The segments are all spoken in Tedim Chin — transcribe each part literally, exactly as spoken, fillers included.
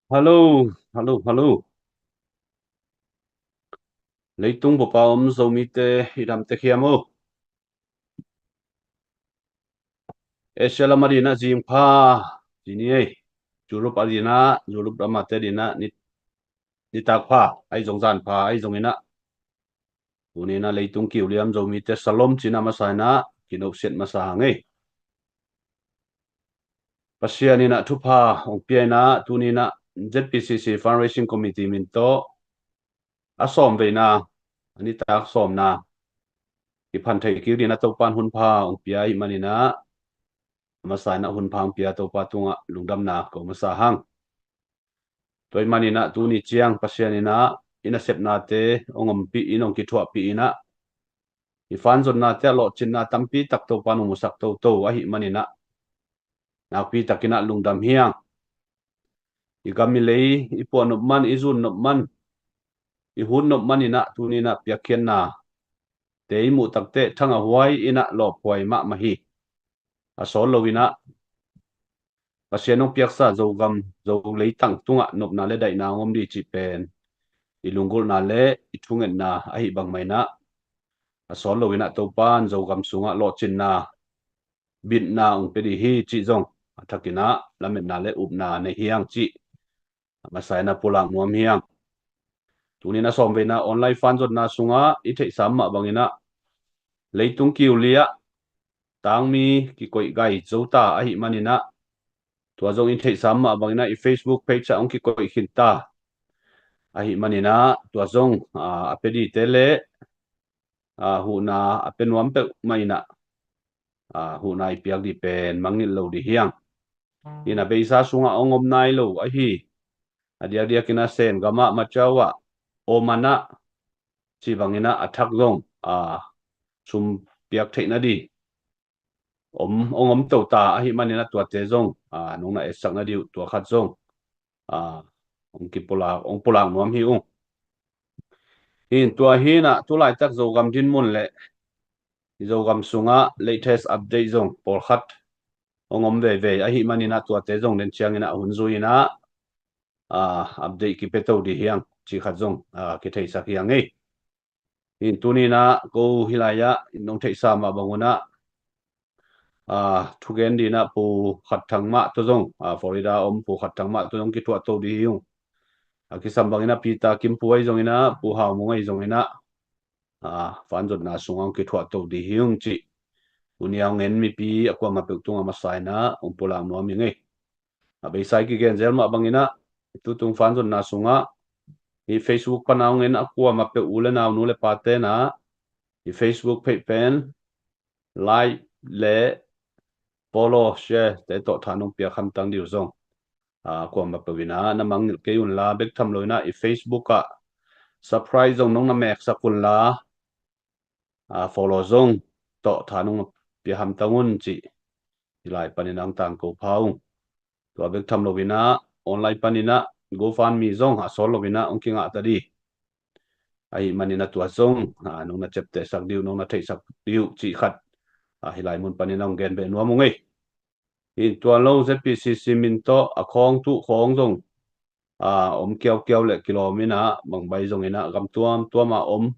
Hallo, hallo, hallo. Leitung bup a om Zomite i damte khiam uh. Asia lam a dinah zing pha, ci ni ei. Europe a dinah, Europe lam a te dinah ni, nitak pha, ahi zong zan pha, ahi zong inah. Tuni inah leitung kiu liam Zomite salom cinah masa inah, kinopsiat masa hang ei. Pasian inah thupha hong pia inah, tuni inah Z P C C Fundraising Committee min tawh a sawm veina, a nitak sawmna kiphan thei kik dinah Topan hun pha hong pia ahih maninah, a masa inah hun pha hong pia Topa tungah lungdamna ko masa hang. Tua ahih maninah tuni ciang Pasian inah i nasepnate hong ompih in, hong kithuahpih inah, i fanzonnate ah lawhcinna tampi tak Topan hong musak toto ahih maninah nakpi takinah lungdam hiang. I gam i lei i puah nop man, i zun nop man, i hun nop man inah tuni inah piakkhiatna te i muh takteh thang a huai inah lawphuai mahmah hi. A sawt lo inah Pasian hong piaksa Zogam, Zo leitang tungah nopna le daihna hong om dih cih pen i lunggulhna le i thungetna ahih bangmah inah, a sawt lo inah Topan Zogam sungah lawhcinna, bitna hong pia dih hi cih zong a thak inah lametna le upna nei hiang cih a masa inah pulak nuam hiang. Tuni inah sawm veina online fanzonna sungah i theihsa mah bang inah leitung kiu li ah tangmi kikoih gai zo ta ahih maninah, tua zong i theihsa mah bang inah i Facebook page ah hong kikoih khin ta ahih maninah, tua zong a, a pia dihte le a, huhna a pia nuam peuhmah inah, a, huhna i piak dih pen mangngilh lo dih hiang. Inah beisa sungah hong om nai lo ahi, a diakdiak inah Sen gamah, Macau ah, Oman ah, cih bang inah a thak zong a, sum piak theih nadih om, hong om to ta ahih maninah tuate zong a, nong na etsak nadih uh tua khat zong a, hong kipulak, hong pulak nuam hi ung. Hin tua hinah tulaitak Zogam dinmun le i Zogam sungah latest update zong pawlkhat hong om veve ahih maninah tuate zong den ciang inah hun zui inah a, update kipia to dih hiang cih khat zong a, kitheisak hiang ei. Hin tuni inah ko hih lai ah nong theihsa mah bang unah a, thugen dinah Pu Khat Thang mah tawh zong a, Florida om Pu Khat Thang mah tawh zong kithuah to dih hi ung. A kisam bang inah Peter Kim Pu ahi zong inah, Pu Hau Mung ahi zong inah a, fanzonna sungah hong kithuah to dih hi ung cih tuni a hong en mipi a kuamah peuh tungah masa inah hong pulak nuam ing ei. A beisa i kigen zel mah bang inah tutung fanzonna sungah i Facebook pan a hong en a kuamah peuh u le nau, nu le pate inah i Facebook page pen like le follow, share te tawh tha nong piak hamtang dih uh zong a, kuamah peuh inah na mangngilh kei unla, bek tham lo inah i Facebook ah subscribe zong nong na meksak unla, a, follow zong tawh tha nong pia hamtang un cih hih lai panin hong tangko pha ung. Tua bek tham lo inah online paninah GoFundMe zong a sawt lo inah hong kingah ta dih ahih maninah tua zong a, nong na ciaptehsak dih uh, nong na theihsak dih uh cih khat a, hih lai mun panin hong gen beh nuam ung ei. Hin tua lo Z P C C min tawh a khawng tuh khawng zong a, om kiaukiau le kilawm inah, bangbai zong inah gam tuamtuam a om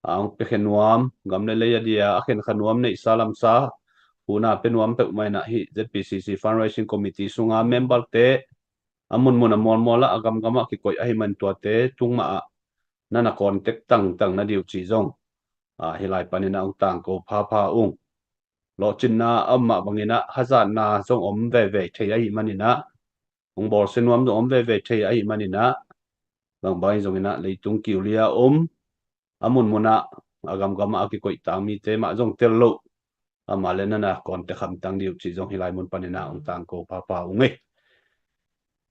a, hong piakhia nuam, gam le lei a dia a khenkha nuam, neihsa lamsa huhna pia nuam peuhmah inah hih Z P C C Fundraising Committee sunga member te a munmun a mualmual ah a gamgam ah kikoih ahih man tuate tungmah ah na na contact tangtang nadih uh cih zong a, hih lai panin ah hong tangko phapha ung. Lawhcinna a om mah bang inah hazatna zong om veve thei ahih man inah, hong bawlsia nuam zong om veve thei ahih man inah, bangbang zong inah leitung kiu li a om a munmun ah a gamgam ah a kikoih tangmite mah zong tel loh amah le na na contact hamtang dih uh cih zong hih lai mun panin ah hong tangko phapha ung ei.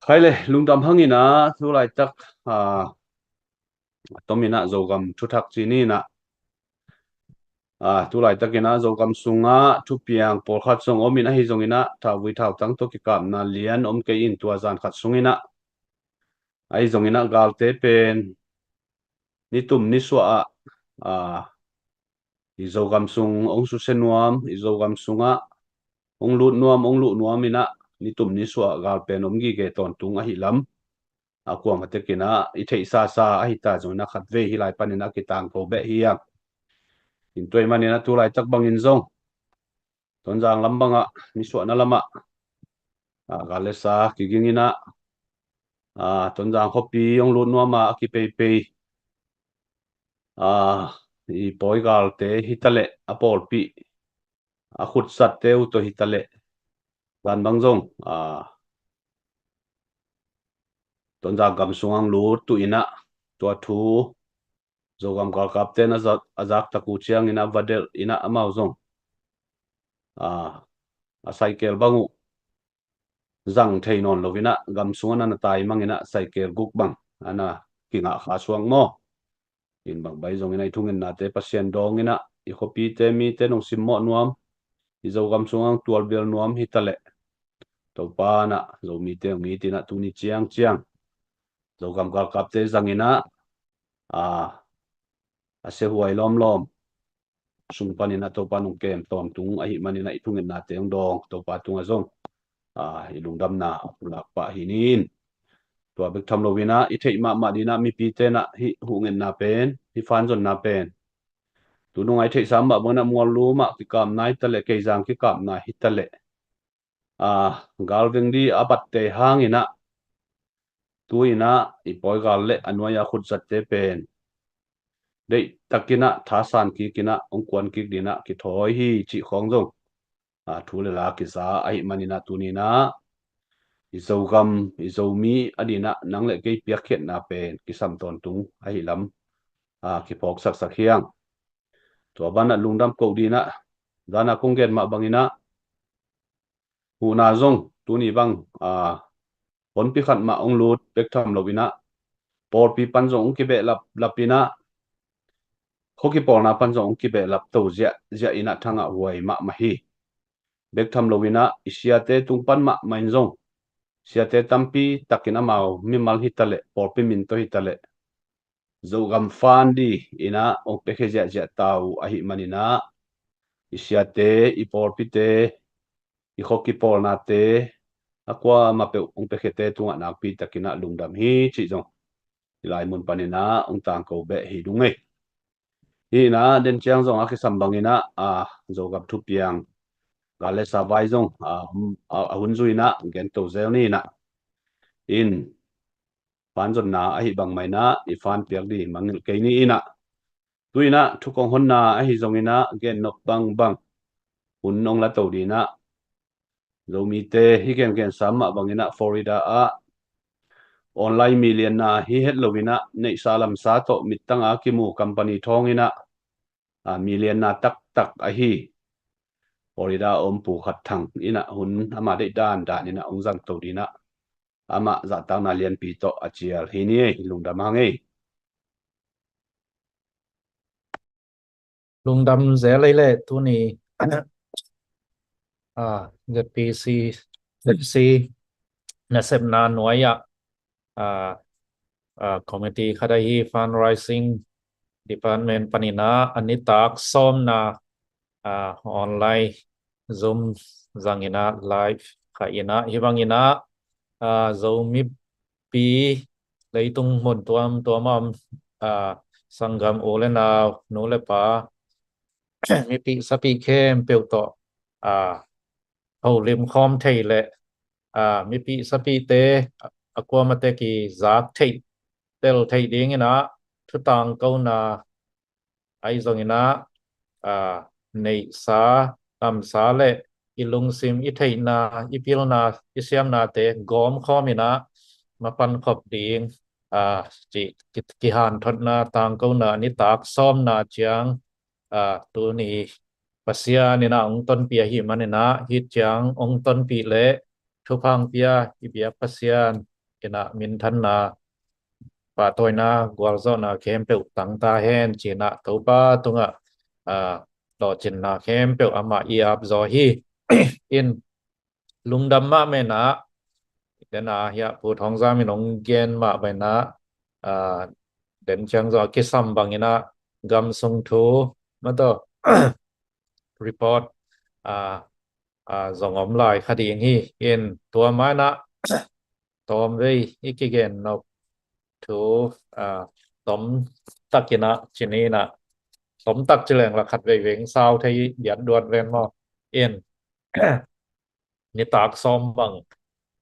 Khai le lungdam hang inah tulaitak a, tom inah Zogam thuthak ci ni inah a, tulaitak inah Zogam sungah thupiang pawlkhat zong om in, ahi zong inah thauvui thautang tawh kikapna lian om kei in, tua zan khat sung inah ahi zong inah galte pen nitum nisuah ah a, i Zogam sung hong susia nuam, i Zogam sungah hong lut nuam, hong luh nuam inah nitum nisuah ah gal pen om gige tawntung ahih lam a kuamah tekin ah i theihsasa ahi ta zongin ah khatvei hih lai panin ah kitangko beh hi hang. In tua ahih manin ah tu laitak bangin zong Tonzang lam bangah, nisuahna lamah, a, gal le sa kigingin ah, a, Tonzang khuapi hong lut nuam a, a kipeipei, a, i pawi galte hi taleh, a pawlpi a khutsatte uh tawh hi taleh, dan bang zong, a, Tonzang gam sungah hong lut uh in ah, tua thu Zogam galkapte in a zak, a zak tak uh ciangin ah va delh in ah amau zong, a, a saikel bang uh zang thei nawn lo in ah, gam sungah na na tai mang in ah, saikel guk bang a na kingah kha suak maw. In bang bai zongin ah i thungetnate Pasian dawng in ah, i khuapite mite nong simmawh nuam, i Zogam sungah hong tualbial nuam hi taleh, Topa in ah Zomite hong it in ah, tuni ciangciang Zogam galkapte zang in ah, a, a siahuai lawmlawm sung panin ah Topa nong kem tawntung ahih manin ah i thungetnate hong dawng Topa tungah zong, a, i lungdamna a pulak pah hi ni in. Tua bek tham lo in ah, i theih mahmah ding in ah mipite in ah hih huhngetna pen, hih fanzonna pen, tu nung a i theihsa mah bangin ah Muallum ah kikapna hi taleh, Keizang kikapna hi taleh, a, galveng ding a batte hangin ah, tu in ah i pawi gal le a nuai a khutsatte pen deihtakin ah thasan kik in ah, hong kuan kik ding in ah kithawi hi cih khawng zong, a, thu le la kisa ahih manin ah, tuni in ah i Zogam, i Zomi a ding in ah nang le kei piakkhiatna pen kisam tawntung ahih lam, a, kiphawk saksak hi hang. Tua banah lungdam koh ding in ah, zan a kong gen mah bangin ah, huhna zong tuni bang, a, honpi khat mah hong lut bek tham lo in ah, pawlpi pan zong hong kibehlap lap in ah, khua kipawlna pan zong hong kibehlap to ziahziah in ah, thangah huai mahmah hi. Bek tham lo in ah i siate tung pan mahmah in zong, siate tampi takin amau mimal hi taleh, pawlpi min tawh hi taleh, Zogam fund ding in ah hong piakhia ziahziah ta uh ahih manin ah, i siate, i pawlpite, i khua kipawlnate, a kuamah peuh hong piakhiate tungah nakpi takin ah lungdam hi cih zong hih lai mun panin ah hong tangko beh hi ding ei. Hih in ah den ciang zong a kisam bangin ah, a, Zogam thupiang gal le sa vai zong, a, a, a hun zui in ah gen to zel ni in ah, in fanzonna ahih bang mah in ah i fan piak ding mangngilh kei ni in ah, tu in ah thu kong honna ahi zongin ah, gen nop bangbang hun hong la to ding in ah, Zomite hih gengen sam mah bangin ah Florida ah online milianna hi het lo in ah, neihsa lamsa tawh mittang a kimu company thawng in ah, a, milianna taktak ahi Florida a om Pu Khat Thang in ah hun amah deih dandan in ah hong zang to ding in ah, amah zahtakna lianpi tawh a cial hi ni ei. Lungdam hang ei. Lungdam zel ei leh, tuni, a, Z P C, Z P C nasepna nuai ah, a, a, committee khat ahi fundraising department panin ah a nitak sawmna, a, online Zoom zang in ah, live kha in ah, hih bangin ah, a, Zomi pi leitung mun tuamtuam a om, a, sanggam u le nau, nu le pa, mipih sapih khempeuh tawh, a, holim khawm thei le, a, mipih sapihte a kuamah te kizak theih, tel theih ding in ah thutangkona ahi zongin ah, a, neihsa lamsa le i lungsim, i theihna, i pilna, i siamnate gawmkhawm in ah mapan khop ding, a, cih ki, kihanthotna tangkona nitak sawmna ciang, a, tuni Pasian in ah hong tonpih ahih manin ah, hih ciang hong tonpih le thupha hong pia i biak Pasian in ah minthanna, pahtawina, gualzawhna khempeuh tang ta hen ci in ah Topa tungah, a, lawhcinna khempeuh amah i ap zaw hi. In lungdam mahmah in ah, den a hiah Pu Thawng Zam in hong gen mah bang in ah, a, den ciang zaw a kisam bangin ah gam sung thu mah tawh report, a, a, zong om lai kha ding hi. In tua mah in ah tawmvei i kigen nop thu, a, tom takin ah, cini in ah, tom tak ci leng la khat vei veng sau thei diat duat ven maw. In, nitak sawm bang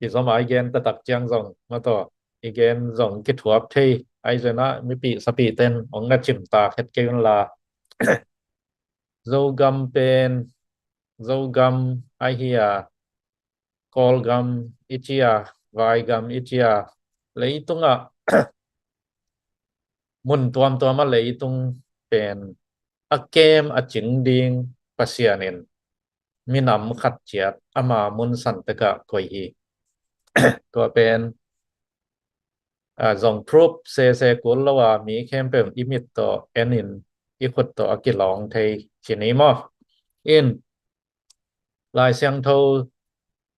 i zom a i gen taktak ciang zong, mataw, i gen zong kithuap thei, ai zen ah mipi sapi ten ong na cim ta khet kei un la. Zogam pen, Zogam ahi a, Kawlgam i ci a, Vaigam i ci a, leitungah mun tuamtuam a leitung pen a kem a cing ding Pasian in minam khat ciat ama mun san tekah koih hi. Tua pen, a, zong proof sese kul lo a, mi khempeuh i mit tawh en in, i khut tawh a kilawng thei cini maw. In, Lai Siangtho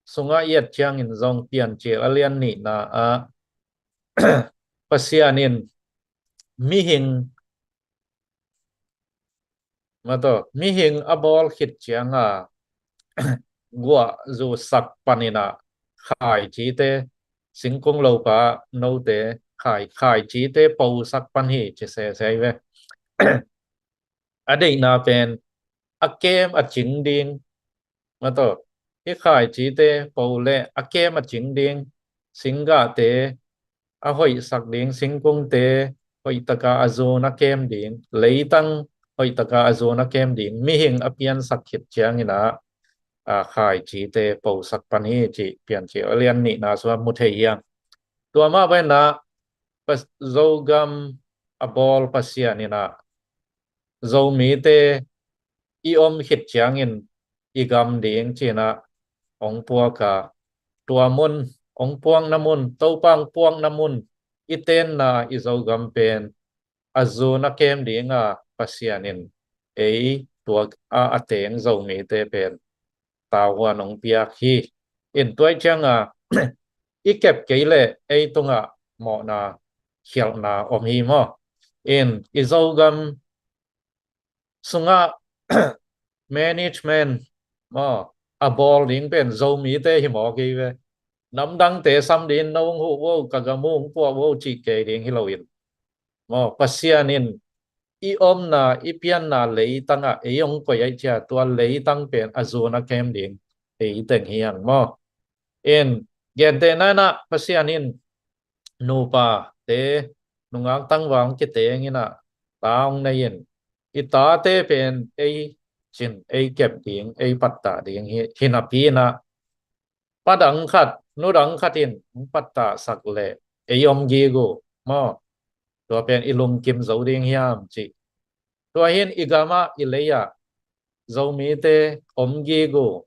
sungah i et ciangin zong Piancil a lian nihna ah Pasian in mihing, mataw, mihing a bawl khit cianga guah zusak panin ah khaicite, singkung lopa note khai, khaicite posak pan hi ci sese ve. A deihna pen a kem a cing ding, mataw, i khaicite po le a kem a cing ding, singgahte a hoihsak ding, singkungte hoihtaka a zun a kem ding, leitang hoihtaka a zun a kem ding, mihing a piansak khit ciangin ah, a, khaicite posak pan hi ci Piancil a lian nihna sungah mu thei hiam. Tua mah bangin ah Zogam a bawl Pasian in ah Zomite i om khit ciangin i gam ding ci-in ah ong puak a, tua mun, ong puakna mun, Topa ong puakna mun, i tenna i Zogam pen a zun a kem dinga Pasian in ei tuak a, a teng Zomite pen tauhuan ong piak hi. In, tua cianga i kep kei leh ei tungah mawhna khialhna om hi maw. In, i Zogam sungah management maw, a bawl ding pen Zomite hi mawk hi ve. Namdangte sam ding, no ong huh vo, ka gam uh ong puak vo cih kei ding hi loin maw, Pasian in i omna, i pianna leitangah ei ong koih ahih ciang tua leitang pen a zun a kem ding ei teng hi hang maw. In, gentehna in ah Pasian in nupate nungak tangval kiteng in ah ta ong nei in, i tate pen ei cin, ei kep ding, ei pattah ding hi, hi napi in ah pa dang khat, nu dang khat in hong pattahsak leh ei om gig uh maw. Tua pen i lungkim zo ding hiam cih. Tua hi-in i gamah, i lei-ah Zomite om gig uh,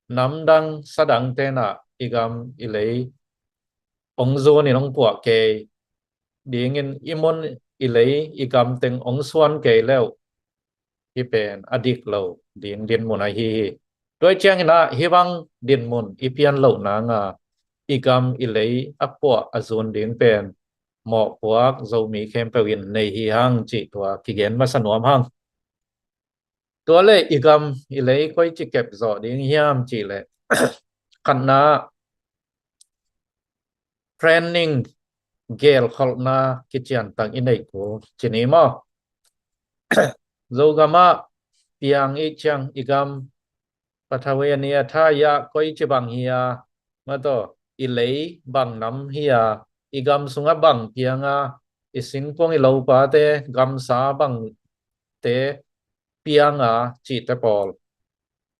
namdang sadangte in ah i gam i lei ong zun in ong puah kei dingin, i mun i lei i gam teng ong suan kei leh uh hih pen a dik lo ding dinmun ahi hi. Tua ciangin ah hih bang dinmun i pian loh nanga i gam i lei a puah a zun ding pen mawhpuak Zomi khempeuh in nei hi hang cih tua kigen masa nuam hang. Tua leh i gam i lei koici kep zawh ding hiam cih leh, khatna, training, gelkholhna kiciantak i neih kul ci ni maw. Zogamah piang i ciang i gam, Patawenia thaya koici bang hi a, mataw, i lei bang nam hi a, i gam sungah bang piang a, i singkung i lopate gamsa bangte piang a cihte pawl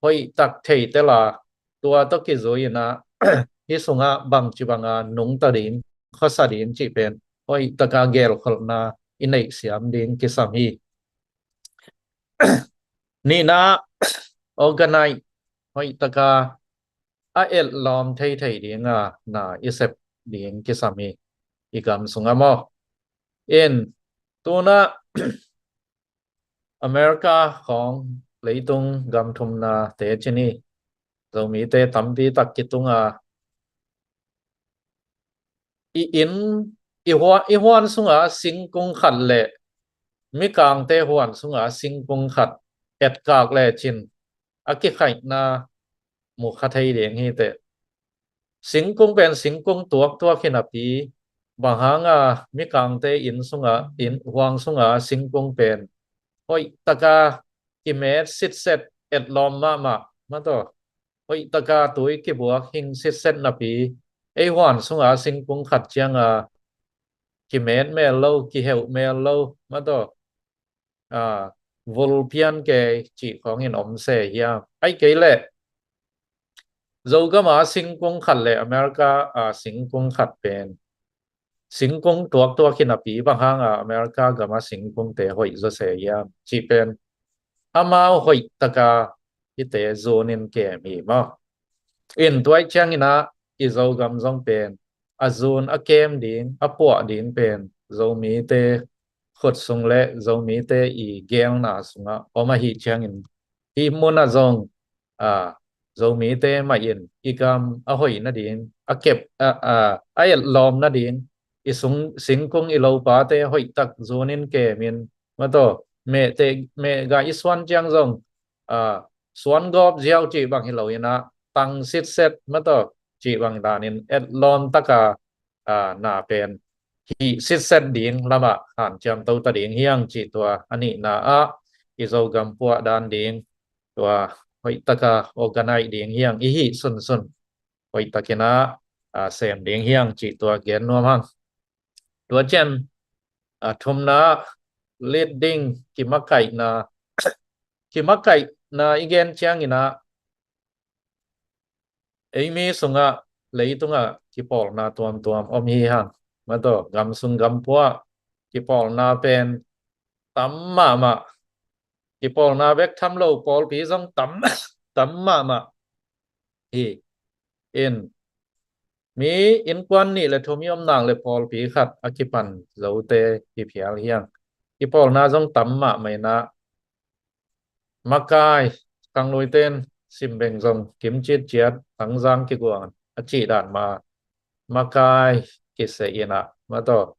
hoihtak thei tela, tua tawh kizui in ah hih sungah bangci banga nungta ding, khuasa ding cih pen hoihtaka gelkholhna i neih siam ding kisam hi. Nihna, organize, hoihtaka a etlawm theithei dinga na i sep ding kisam hi, i gam sungah maw. In, tu-in ah America khawng leitung gam thumna te ci ni, Zomite tampi tak kitung a, i inn, i hua-, i huan sunga singkung khat leh mikangte huan sunga singkung khat etkak lecin a kikhaihna mu kha thei ding hi teh. Singkung pen singkung tuaktuak hi napi, Bang hanga mikangte inn sunga, inn huang sunga singkung pen hoih taka kimet sitset, etlawm mahmah, mataw, hoih taka tui kibuak hing sitset napi, ei huan sunga singkung khat cianga kimet mel lo, kiheuh mel lo, mataw, a, vul pian kei cih khawngin om se hiam? Ai kei leh Zogama singkung khat le America a singkung khat pen singkung tuaktuak hi napi, bang hanga America gama singkungte hoih zaw se hiam cih pen amau hoih taka hite zunin kem hi maw? In tuai cianginah i Zogam zong pen a zun a kem ding, a puah ding pen Zomite khut sung le Zomite i gelna sungah om ahi ciangin, hih munah zong, a, Zomite mah in i gam a hoih nading, a kep, a, a, a etlawm nading, i sung, singkung i lopate hoih tak zunin kemin, mataw, mehte, mehgah i suan ciang zong, a, suan gawp ziau cih bang hi loinah tang sitset, mataw, cih bang danin etlawm taka, a, na pen hih sitset ding lamah hanciam tota ding hiang cih tua a nihna ah i Zogam puah dan ding tua hoih taka organize ding hiang i hih sunsun hoih takinah, a, sem ding hiang cih tua gen nuam hang. Tua cian, a, thumna, leading, kimakaihna, kimakaihna i gen cianginah eimi sungah leitungah kipawlna tuamtuam om hi hang. Mataw, gam sung gam puah kipawlna pen tam mahmah. Kipawlna bek tham lo pawlpi zong tam, tam mahmah hi. In mi innkuan nih le thum i om nang le pawlpi khat a kipan zote hi phial hiang. Kipawlna zong tam mahmah inah makai, khangluite in simbeng zong kimcitciat, khangzang kiguan a cih dan mah makai kiseh inah, mataw,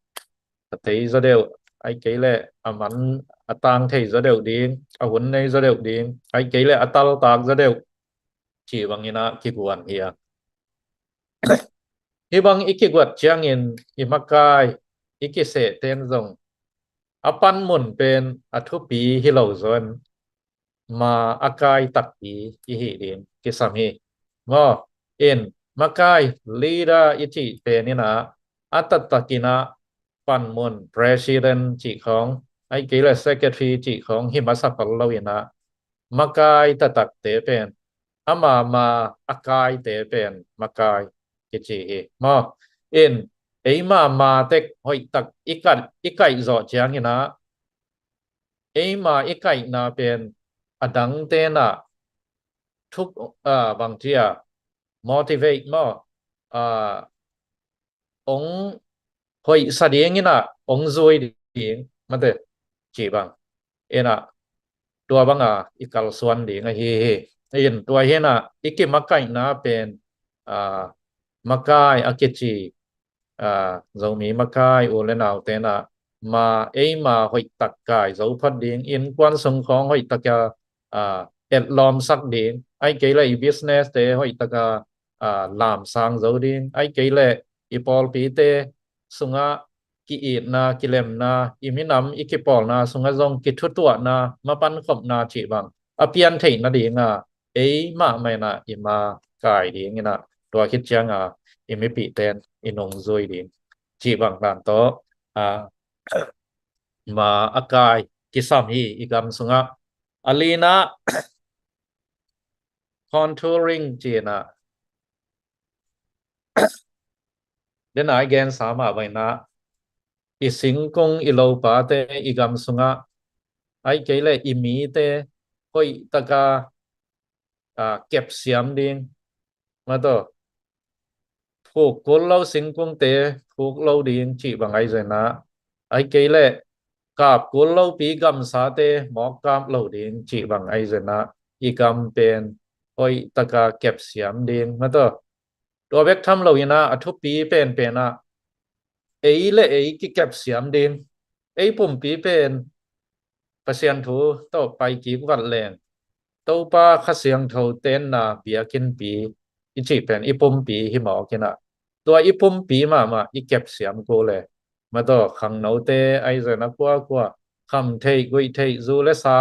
a tei zaw deuh, ai kei leh a man a tang thei zaw deuh ding, a hun nei zaw deuh ding, ai kei leh a taltak zaw deuh cih banginah kiguan hi a. Hih bang i kiguat ciangin i makai, i kisehte in zong a panmun pen a thupi hi lo zaw in ma a kai takpi i hih ding kisam hi. Maw, in makai, leader i cih pen inah a taktakinah panmun, president cih khawng, ai kei leh secretary cih khawng hi masa khol lo inah makai taktakte pen ama ma a kaite pen makai kici hi. Maw, in eima ma tek hoih tak i kaih, i kaih zawh cianginah eima i kaihna pen a dangte inah thuk, a, bangci a, motivate maw, a, ong hoihsa ding inah ong zui ding, mate, cih bang inah tua banga i kalsuan ding ahi hi. In tua hinah i kimakaihna pen, a, makai a kici, a, Zomi makai u le naute inah ma, eima hoih tak kai zo phot ding, innkuan sung khawng hoih taka, a, etlawmsak ding, ai kei leh i business te hoih taka, a, lamsang zo ding, ai kei leh i pawlpite sungah ki-itna, kilemna, i minam i kipawlna sungah zong kithutuahna, mapankhopna cih bang a pian theih nadinga ei mahmah inah i ma kai ding inah, tua khit cianga i mipihte in i nungzui ding cih bang dan tawh, a, ma a kai kisam hi i gam sungah. A lina, contouring cih inah, dena i gensa mah bang inah i singkung i lopate i gam sungah, ai kei leh i mite hoih taka, a, kepsiam ding, mataw, phuk kul lo singkungte phuk lo ding cih bang ai zenah, ai kei leh kap kul lopi gamsate mawk kap lo ding cih bang ai zenah i gam pen hoih taka kepsiam ding, mataw, tua bek tham lo inah a thupi penpenah ei le ei kikepsiam ding, ei pumpi pen Pasian thu tawh paikik vat leng Topa Kha Siangtho tenna biakinnpi i cih pen i pumpi hi mawk inah, tua i pumpi mahmah i kepsiam kul le, mataw, khangnote ahi zongin a kuakua kham theih, guih theih, zu le sa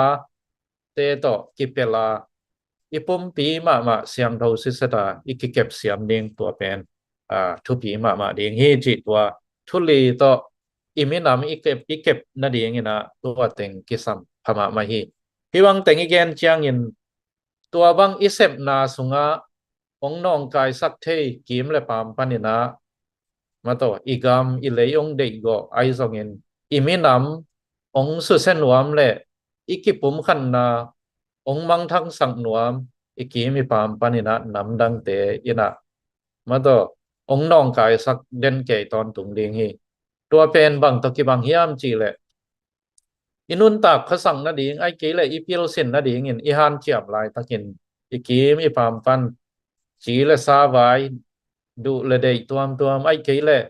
te tawh kipel a, i pumpi mahmah siangtho siset a i kikepsiam ding tua pen, aa, thupi mahmah ding hi cih tua thu li tawh i minam i kep, i kep nadingin ah tua teng kisam pha mahmah hi. Hih bang teng i gen ciangin tua bang i sepna sungah hong nawngkaisak thei kim le paam panin ah, mataw, i gam i lei hong deihgawh ahi zongin i minam hong susia nuam le i kipumkhatna hong mangthangsak nuam i kim i paam panin ah namdangte in ah, mataw, hong nawngkaisak den kei tawntung ding hi. Tua pen bang tawh kibang hiam cih leh, i nuntak khuasak nading, ahih kei leh i pilsin nadingin i hanciam laitakin i kim i paam pan ci le sa vai, duh le deih tuamtuam, ahih kei leh,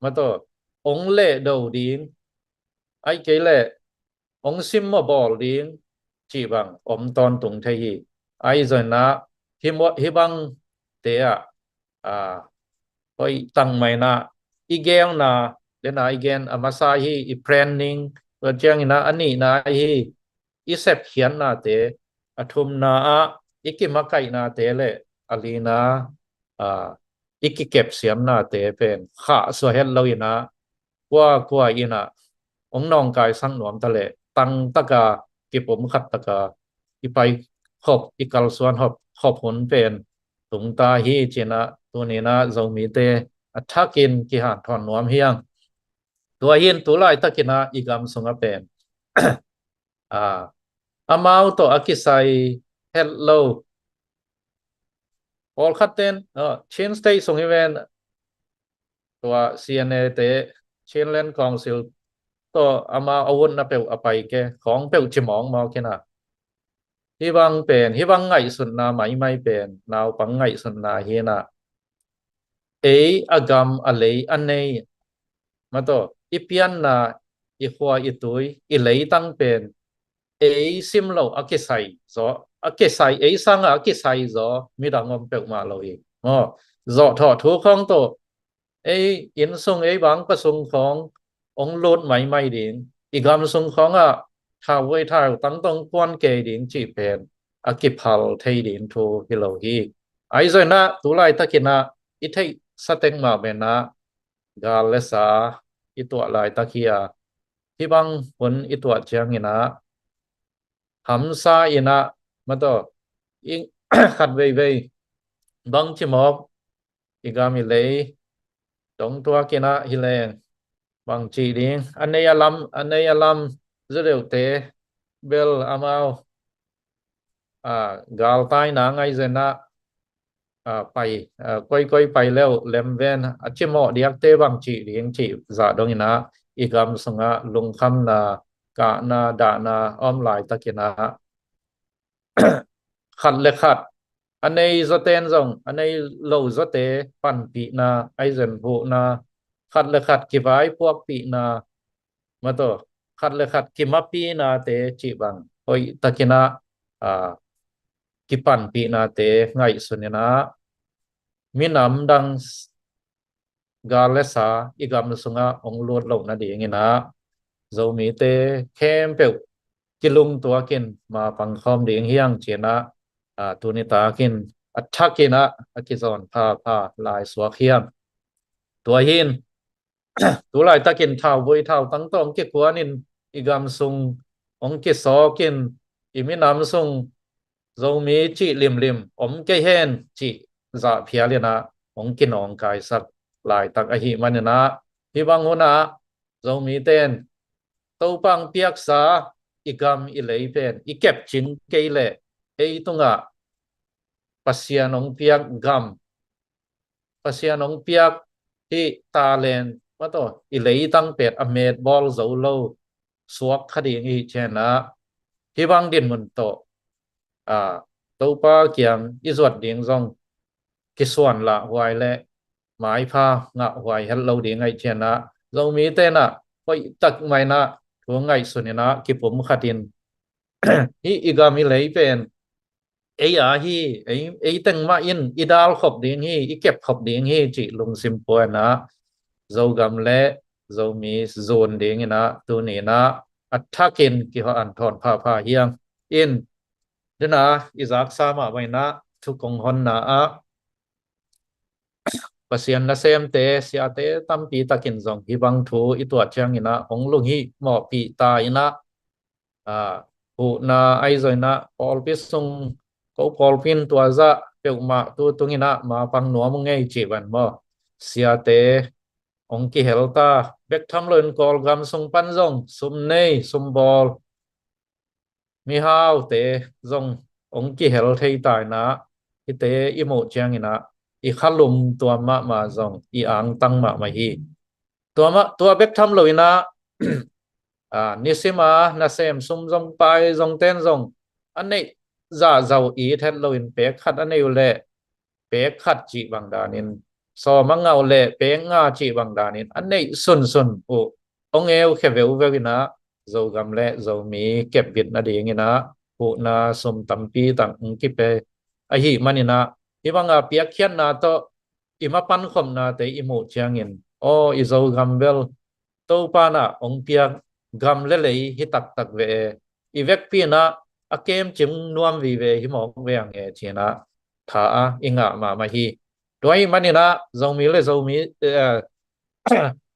mataw, hong lehdo ding, ahih kei leh hong simmawh bawl ding cih bang om tawntung thei hi. Ahi zongin ah hih bangte ah, aa, hoih tak mah in ah i geelna, den a i gen a masa hi, i planning, tua ciangin ah a nihna hi, i sepkhiatnate, a thumna ah i kimakaihnate le a lina, aa, i kikepsiamnate pen khahsuah het loin ah kuakua in ah hong nawngkaisak nuam ta leh tangtaka, kipumkhat taka i paikhop, i kalsuan hop, khop hun pen tungta hi ci-in ah tuni-in ah Zomite a thakin kihanthawn nuam hi hang. Tua hi-in tu laitakin ah i gam sungah pen, aa, amau tawh a kisai het lo pawlkhat ten, aa, Chin State sung hi ven, tua C N A te, Chinland Council tawh amau a utna peuh a pai kei, khawng peuh ci mawkmawk in ah, hih bang pen, hih bang ngaihsutna maimai pen naupang ngaihsutna hi-in ah, ei a gam a lei a nei, mataw, i pianna, i khua i tui, i leitang pen ei sim loh a kisai zaw, a kisai, ei sangah a kisai zaw midang om peuhmah lo hi. Maw, zawhthawh thu khawng tawh ei inn sung, ei bangkua sung khawng hong lut maimai ding, i gam sung khawngah thau, voi thau tangtawng kuan kei ding cih pen a kiphal thei ding thu hi lo hi. Ahi zongin ah tu laitakin ah i theihsa teng mah bangin ah gal le sa i tuah laitak hi a, hih bang hun i tuah ciangin ah hamsa in ah, mataw, i khat veivei bang ci mawk, i gam i lei dong tuak in ah hi leng bang cih ding, a nei a lam, a nei a lam zaw deuhte bel amau, aa, galtaina ngaihzen ah, aa, pai, aa, koikoi pai le uh lem ven, a cimawh diakte bang cih ding cih zah dongin ah i gam sungah lungkhamna, kahna, dahna a om laitakin ah khat le khat, a nei zawten zong a nei lo zawte panpihna, ahi zongin huhna, khat le khat kivaipuakpihna, mataw, khat le khat kimapihnate cih bang hoihtakin ah, aa, kipanpihnate ngaihsun in ah, minam dang gal le sa i gam sungah hong lut loh nadingin ah Zomite khempeuh kilungtuakin mapang khawm ding hi hang ci-in ah, aa, tuni takin a thakin ah a kizawn phapha lai suak hi hang. Tua hi-in tu laitakin thau, voi thau tangtawng kikuanin i gam sung hong kisawkin i minam sung Zomi cih limlim om kei hen cih zah phial in ah hong kinawngkaisak laitak ahih manin ah, hih bang hun ah Zomite in Topa hong piaksa i gam i lei pen i kepcing kei leh ei tungah Pasian hong piak gam, Pasian hong piak hih talent, mataw, i leitang phet a metbawl zo lo suak kha ding i hih ciangin ah, hih bang dinmun tawh, aa, Topa kiang i zuat ding zong kisuan lahhuai le maipha ngahhuai het lo ding ahih ciangin ah, Zomite in ah hoihtak mah in ah thu ngaihsun in ah kipumkhatin hih i gam i lei pen ei a hi, ei, ei teng mah in i dal khop ding hi, i kep khop ding hi cih lungsim puaina Zogam le Zomi zun dingin ah tuni in ah a thakin kihanthawn phapha hiang in, dena i zaksa mahmah in ah thu kong honna ah Pasian nasemte, siate tampi takin zong hih bang thu i tuah ciangin ah hong lunghimawhpih ta in ah, aa, huhna ahi zongin ah pawlpi sung ko pawlpi in tua zah peuhmah tu tungin ah mapang nuam uh ngei cih bang maw? Siate hong kihel ta, bek tham loin Kawlgam sung pan zong sum nei sum bawl mihaute zong hong kihel thei ta in ah, hihte i muh ciangin ah i khalum tuam mahmah zong i angtang mahmah hi. Tua mah, tua bek tham loin ah, aa, nisim a nasem sum zong pai zong ten zong a neih zahzah uh it het loin pek khat a nei uh leh pek khat cih bang danin, sawm a ngah uh leh pek nga cih bang danin a neih sunsun uh hong eukhia veuveu in ah Zogam le Zomi kepbit nadingin ah huhna sum tampi tak hong kipia ahih manin ah, hih banga piakkhiatna tawh i mapankhopnate i muh ciangin, aw, i Zogam bel Topa in ah hong piak gam le lei hi taktak ve e, i vekpi in ah a kemcing nuam vive hi mawk ve ang e ci-in ah tha a i ngah mahmah hi. Tua ahih manin ah Zomi le Zomi, eh,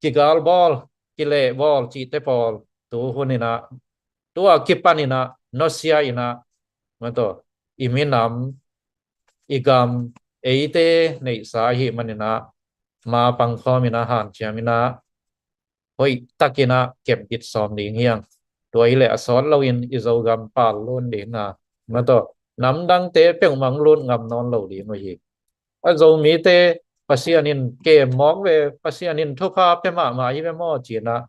kigalbawl, kilehbawl cihte pawl tu hun in ah, tua kipan in ah nusia in ah, mataw, i minam, i gam, eite neihsa ahih manin ah mapang khawm in ah hanciam in ah hoih takin ah kepbit sawm ding hiang. Tua hi leh a sawt loin i Zogam pal lun ding a, mataw, namdangte peuhmah hong lut ngam nawn lo ding uh hi. A Zomite Pasian in kem mawk ve, Pasian in thupha pia mahmah hi ve maw ci-in ah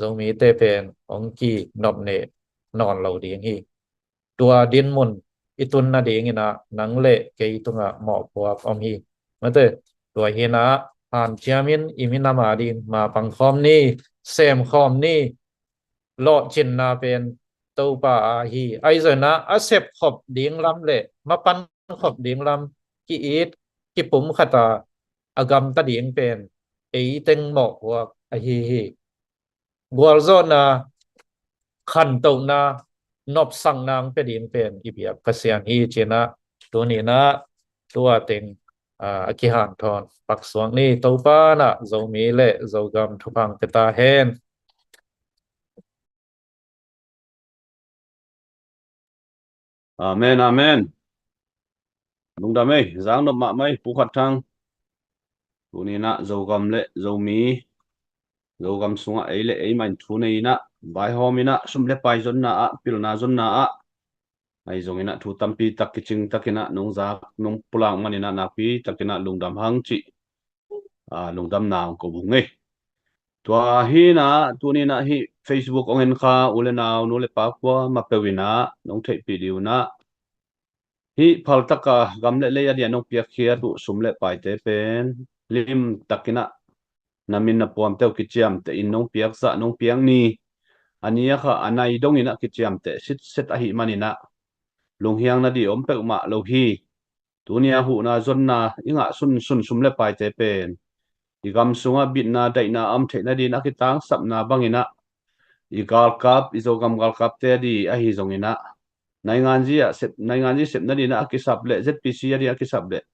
Zomite pen hong kinop neh nawn lo ding hi. Tua dinmun i tun nadingin ah nang le kei tungah mawhpuak om hi. Mate, tua hi in ah hanciam in i minam ading mapang khawm ni, sem khawm ni. Lawhcinna pen Topa a hi. Ahi zongin ah a sep khop ding lam le mapan khop ding lam ki-it kipumkhat a, a gamta ding pen ei teng mawhpuak ahi hi. Gualzawhna, khantohna, nopsakna hong pia ding pen i biak Pasian hi ci-in ah tuni in ah tua teng, aa, a kihanthawn paksuak ni. Topa in ah Zomi le Zogam thupha hong pia ta hen. Amen, amen. Lungdam ei, zang nop mahmah ei, Pu Khat Thang. Tuni in ah Zogam le Zomi, Zogam sungah ei le ei mah in thu nei in ah, vaihawm in ah, sum le pai zonna ah, pilna zonna ah, ahi zongin ah thu tampi tak kicing takin ah nong zak, nong pulak manin ah nakpi takin ah lungdam hang cih, aa, lungdamna hong ko buk ngei. Tua hi in ah tuni in ah hih Facebook hong en kha u le nau, nu le pa kuamah peuh in ah nong theihpih ding un ah, hih phaltaka gam le lei a dia nong piakkhiat uh sum le paite pen limtakin ah na min na puamte uh kiciamteh in nong piak zah, nong piak ni, a ni a kha a nai dongin ah kiciamteh sitset ahih manin ah lunghiang nading om peuhmah lo hi. Tuni a huhna zonna i ngah sunsun sum le paite pen i gam sungah bitna daihna a om theih nading a kitangsapna bangin ah i galkap, i Zogam galkapte a di ahi zongin ah nainganzi ah sep, nainganzi sep nading a kisap leh, Z P C a di a kisap leh,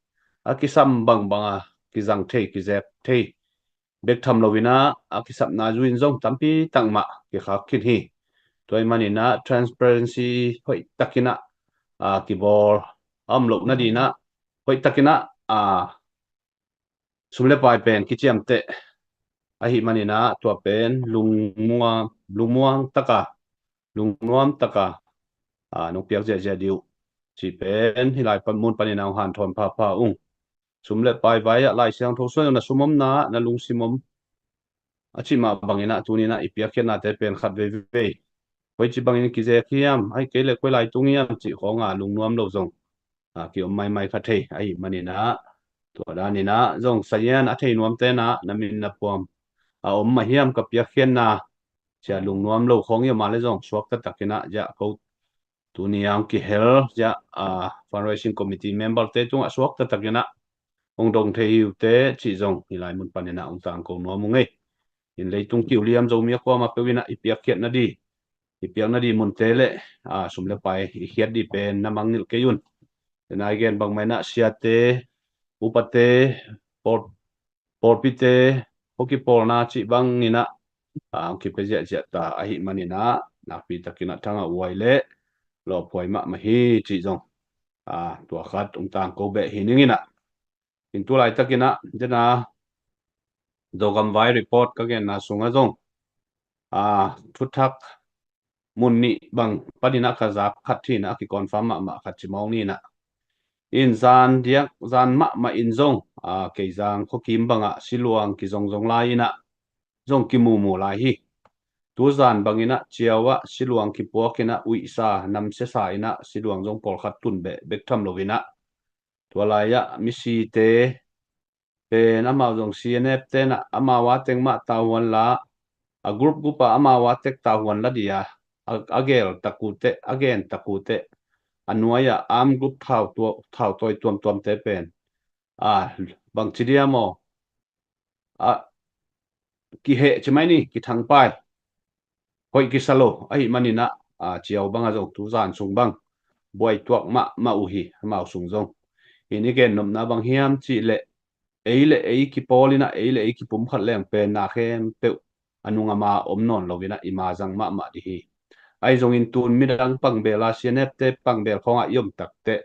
a kisam bangbang a kizang thei, kizek thei bek tham loin ah a kisapna zui in zong tampi tak mah kikhak khin hi. Tua ahih manin ah transparency hoih takin ah, aa, kibawl a om loh nading ah hoih takin ah, aa, sum le pai pen kiciamteh ahih manin ah tua pen lungmuang, lungmuang taka, lungnuam taka, aa, nong piak ziahziah ding uh cih pen hih lai pan, mun panin ah hong hanthawn phapha ung. Sum le pai vai ah Lai Siangtho sung na sum om na, na lungsim om a cih mah bangin ah tuni in ah i piakkhiatnate pen khat veivei, koici bangin kizek hiam, ahih kei leh koi lai tung hiam cih khawng a lungnuam lo zong, aa, kiom maimai kha thei ahih manin ah, tua danin ah zong sazian a thei nuamte in ah na min na puam a om mah hiam ka piakkhiatna ci-a lungnuam lo khawng i om a leh zong suakta takin ah ziah ko, tuni a hong kihel zia, a, fundraising committee member te tungah suak taktakin ah hong dong thei hi uh teh cih zong hih lai mun panin ah hong tangko nuam ung ei. In leitung kiu liam Zomi a kuamah peuh in ah i piakkhiatna di, i piakna di munte le, a, sum le pai i khiat di pen na mangngilh kei un. Tena i gen bangmah in ah siate, upate, pawl, pawlpite, hong kipawlna cih bangin ah, a, hong kipia ziahziah ta ahih manin ah nakpi takin ah thangah uai le lawphuai mahmah hi cih zong, a, tua khat hong tangko beh hi ning in ah. In tu laitakin ah dena Zogam vai report ka genna sungah zong, a, thuthak mun nih bang panin ah ka zak khat hi in ah, a kiconfirm mahmah khat ci mawk ni in ah. In zan diak, zan mahmah in zong, a, Keizang khuakim bangah siluang kizongzong lai in ah zong kimumu lai hi. Tuzan bangin ah Ciau ah siluang kipuak in ah uihsa namsia sa in ah siluang zong pawlkhat tun beh bek tham lo in ah, tua lai-ah misite pen amau zong C N F ten ah amau a teng mah tauhuan la, a group group ah amau a tek tauhuan la di a, a, a gel tak uh teh, a gen tak uh teh, a nuai-ah arm group thau tua, thautawi tuamtuamte pen, a, bangci dia maw, a, kiheh ci mai ni, kithangpai, hoih kisa lo ahih manin ah, a, Ciau bangah zong tuzan sung bang buai tuak mahmah uh hi, amau sung zong. In i gen nopna bang hiam cih leh, ei le ei kipawl in ah, ei le ei kipumkhat leng pen na khempeuh a nung a ma om nawn lo in ah i ma zang mahmah di hi. Ahi zongin tun midang pangbel a, C N F te pangbel khawngah i om tak teh,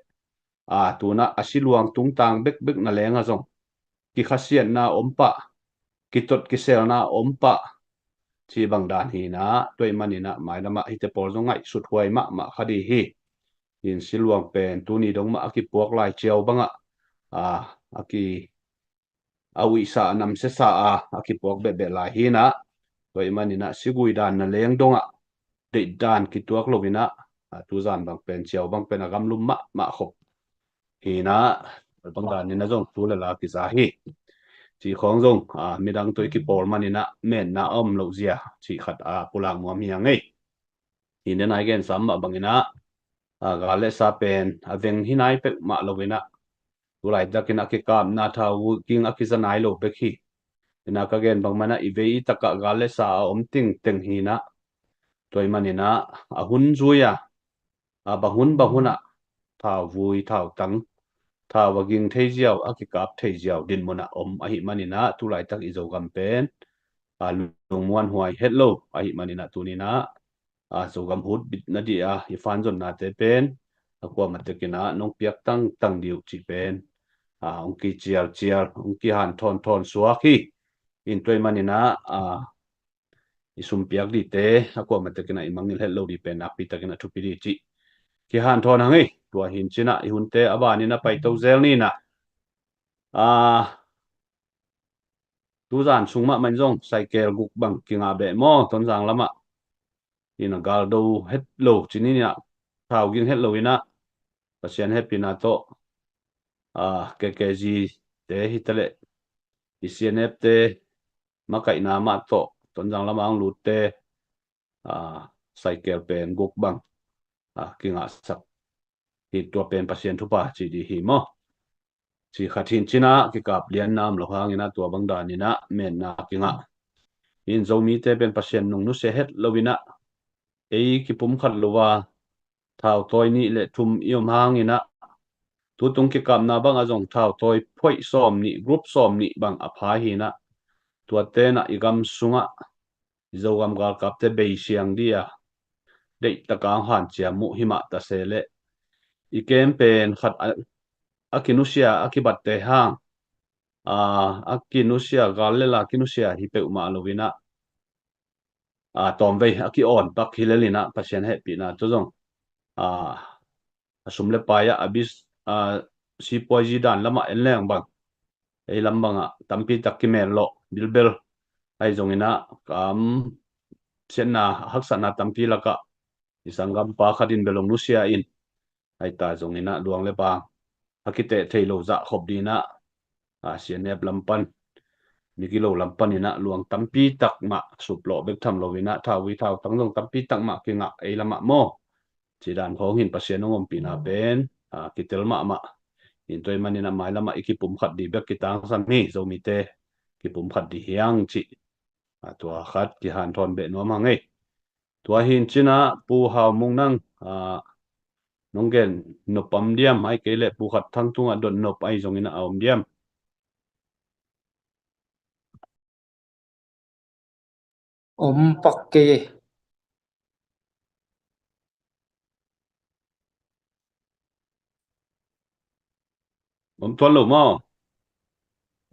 a, tun ah a siluang tungtang bekbek na leng ah zong kikhasiatna om pah, kitot kiselna om pah, ci bang dan hi in ah, tua ahih manin ah mailam ah hihte pawl zong ngaihsut huai mahmah kha di hi. In siluang pen tuni dong mah a kipuak lai, Ciau bangah, a, a ki, a uihsa a namsia sa a, a kipuak behbeh lai hi in ah, tua ahih manin ah sigui dan na leng dongah deih dan kituak lo in ah, a, tuzan bang pen, Ciau bang pen a gamlum mahmah khop hi in ah, bang danin ah zong tu le la kiza hi. Cih khawng zong, a, midang tawh i kipawl manin ah metna a om loh zia cih khat a pulak nuam hi a ngei. Hi in ah i gen sam mah bangin ah, a, gal le sa pen a veng hi nai peuhmah lo in ah, tu laitakin a kikapna thau ging a kiza nai lo bek hi. In ah ka gen bangmah in ah i vei i takah gal le sa a om tingteng hi in ah, tua ahih manin ah a hun zui a, a, bang hun bang hun ah thauvui, thautang, thau a ging thei ziau, a kikap thei ziau dinmun ah om ahih manin ah tu laitak i Zogam pen, a, lungmuanhuai het lo ahih manin ah tuni in ah, a, Zogam hut bitna dih a i fanzonnate pen a kuamah tekin ah nong piak tangtang dih uh cih pen, a, hong kicialcial, hong kihanthawn thawn suak hi. In tua ahih manin ah, a, i sumpiak dihte a kuamah tekin ah i mangngilh het lo dih pen nakpi takin ah thupi dih cih kihanthawn hang hi. Tua hi in cin ah i hunte a banin ah paito zel ni in ah, a, tuzan sung mahmah in zong saikel guk bang kingah beh maw, Tonzang lamah. In ah galdo het lo ci ni in ah, thau ging het lo in ah, Pasian hehpihna tawh, a, K K Z te hi ta leh i C N F te makaihna mah tawh Tonzang lamah hong lutte, a, saikel pen guk bang, a, kingahsak hi. Tua pen Pasian thupha cih dih hi maw. Cih khat hi in cin ah kikap lianna om lo hangin ah tua bang danin ah metna kingah. In Zomite pen Pasian nung nusia het lo in ah, ei kipumkhat lo a thautawi nih le thum i om hangin ah, tutung kikapna bangah zong thautawi phoih sawm nih, group sawm nih bang a pha hi in ah, tuate in ah i gam sungah i Zogam galkapte beisiang dih a, deih taka hong hanciam uh hi mah ta se leh, i kem pen khat a, a kinusia a kibatte hang, a, a kinusia, gal le la kinusia hi peuhmah lo in ah, a, tawmvei a ki-awn pak hi lel in ah Pasian hehpihna tawh zong, a, a sum le pai ah a bis, a, sipuai zi dan lamah en leng bang, ei lam bangah tampi tak kimel lawh bilbel. Ahi zongin ah kamsiatna, haksatna tampi lakah i sanggampa khat in bel hong nusia in, ahi ta zongin ah luang le bang a kiteh thei lo zah khop dih in ah, a, C N F lam pan, migilo lam panin ah luang tampi tak mah suplawh bek tham lo in ah, thauvui thautang zong tampi tak mah kingah ei lamah maw. Cih dan khawng hin Pasian hong ompihna pen a kitel mahmah. Hi tua ahih manin a mailamah i kipumkhat ding bek kitangsam hi. Zomite kipumkhat ding hi hang cih a tua khat kihanthawn beh nuam hang ei. Tua hi in cin a Pu Hau Mung nang a nong gen nop om diam, ahih kei leh Pu Khat Thang tungah dot nop ahi zongin a om diam? Om pak kei. Om tuan lo maw?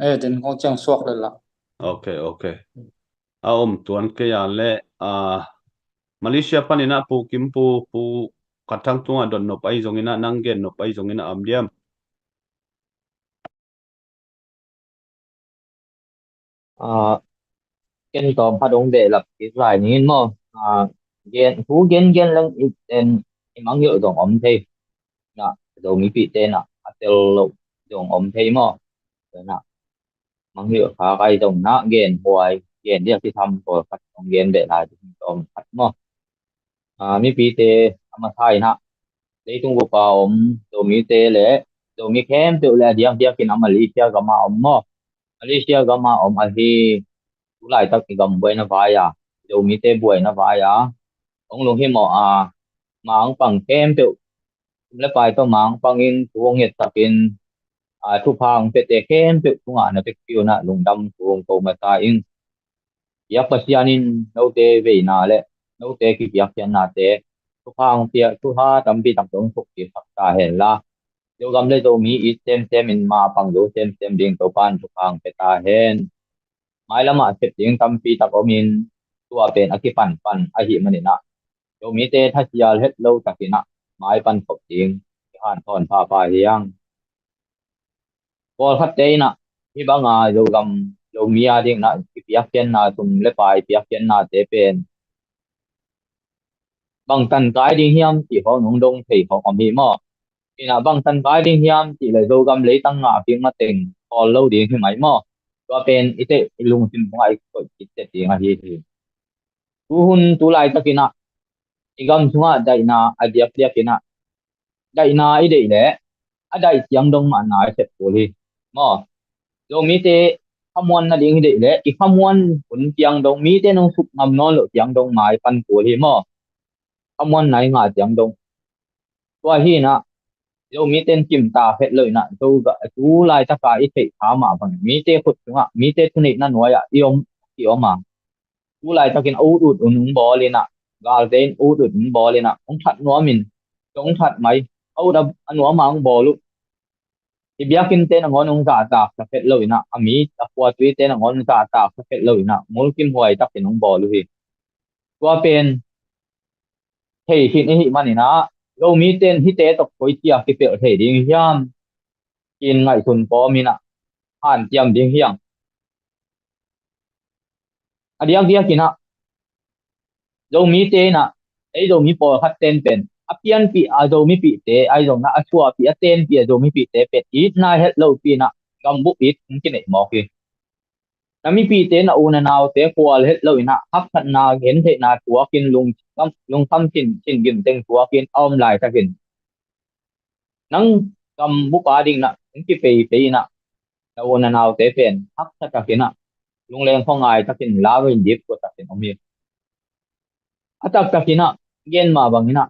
Eh, den kong ciang suak lel la. Ok, ok. A om tuan kei a leh a Malaysia panin a Pu Kim Pu, Pu Khat Thang tungah dot nop ahi zongin a, nang gen nop ahi zongin a om diam? A, ken tawm khat hong behlap kik lai ning in maw? A, gen, thu gengen leng i, en, i mangngilh zong om thei. Na, Zomipihte na a tel loh zong om thei maw? Na, mangngilh khak ahi zong na genhuai, gen diak kitham pawlkhat hong gen beh lai ding tawm khat maw? A, mipite a masa in a leitung bup a om Zomite leh Zomi khempeuh leh a diakdiakin a Malaysia gam a om maw? Malaysia gam a om ahi tu laitak i gam buaina vai a, Zomite buaina vai a hong lunghimawh a, mangpang khempeuh, sum le pai tawh mangpangin thu hong ngetsakin, a, thupha hong piate khempeuh tungah na vekpi un a lungdam thu hong ko masa ing. Biak Pasian in note veina leh note kipiakkhiatnate thupha hong pia, thupha tampi tak hong thuk kik sak ta hen la, Zogam leh Zomi it semsem in mapang zo semsem ding Topa'n thupha hong pia ta hen. Mailamah sep ding tampi tak om in, tua pen a kipanpan ahih manin a Zomite thasial het lo takin a maipan khop ding kihanthawn phapha hi hang. Pawlkhatte in a hih bang a Zogam, Zomi a dingin a kipiakkhiatna, sum le pai piakkhiatnate pen bangtan kai ding hiam cih khawng nong dong thei khawng om hi maw? In a bangtan kai ding hiam cih leh Zogam leitang ngah kik mateng khawl lo ding hi mai maw? Tua pen i theih, i lungsim sungah i koih kik ding ahi hi. Tu hun tu laitakin a i gam sungah daihna a diakdiakin a, daihna i deih leh a daih ciang dong mah na i sep kul hi maw? Zomite khamuan nading i deih leh i khamuan hun ciang dong, mite nong suk ngam nawn loh ciang dong maipan kul hi maw? Khamuanna i ngah ciang dong. Tua hi in a Zomite in kimtak het lo in a, Zoga, tu laitak a i theih kha mah bang mite khut sungah, mite thuneihna nuai ah i om, i om a, tu laitakin a ut ut un hong bawl in a, galte in ut ut hong bawl in a, hong that nuam in, hong that mai, a ut a, a nuam a hong bawl uh. I biakinnte nangawn hong zahtaksak het lo in a, a mi, a khuatuite nangawn hong zahtaksak het lo in a, mulkimhuai takin hong bawl uh hi. Tua pen thei khin i hih manin a, Zomite in hihte tawh koici a kipelh thei ding hiam, ci-in ngaihsun kawm in a, hanciam ding hi hang. A diakdiakin a Zomite in a, ei Zomi pawlkhatte in pen a pianpih a Zomipihte, ahi zongin a suahpih a tenpih a Zomipihte pen itna het lopi in a, gambup it hong kineih mawk hi. Na mipihte, na u na naute khual het lo in a, haksatna gentheihna tuakin lung, lungkham sin, sin gimteng tuakin a om laitakin, nang gambup a dingin a hong kipeipei in a, na u na naute pen haksa takin a, lungleng khuangai takin, lau in dipkua takin om hi. A taktakin a, gen mah bangin a,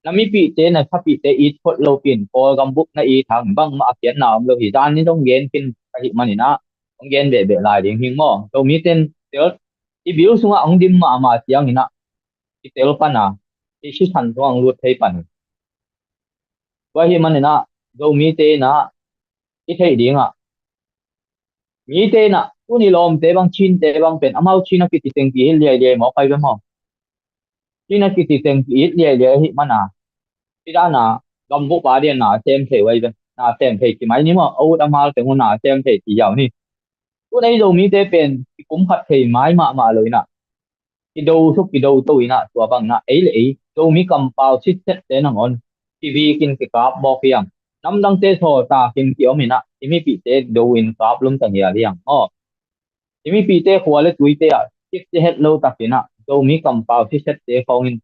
na mipihte, na sapihte it phot lopi in Kawlgam bup na it hang bangmah a khiatna om lo hi. Zan in zong gen khin ka hih manin a, hong gen behbeh lai ding hing maw? Zomite in tel, i bil sungah hong dim mahmah ciangin a, i tel pan a, i sisan sungah hong lut thei pan hi. Tua ahih manin a, Zomite in a, i theih dingah, mite in a, tuni lawmte bang, Chinte bang pen amau Chin a kiciteng ki-it liailiai mawk ai ve maw? Chin a kiciteng ki-it liailiai ahih mana, i dan a gambup a dingin na sem thei uh ai ve. Na sem thei ci mai ni maw? A ut a mal teng uh na sem thei ci hiau ni. Tun ei Zomite pen kipumkhat thei mai mahmah lo in a, kido suk kido to in a, tua bangin a ei le ei Zomi kampau sitsette nangawn kibikin kikap mawk hi hang. Namdangte sawltakin kiom in a, i mipihte do in kap lumta ngial hi hang aw. I mipihte khua le tuite ah sikte het lo takin a, Zomi kampau sitsette khawngin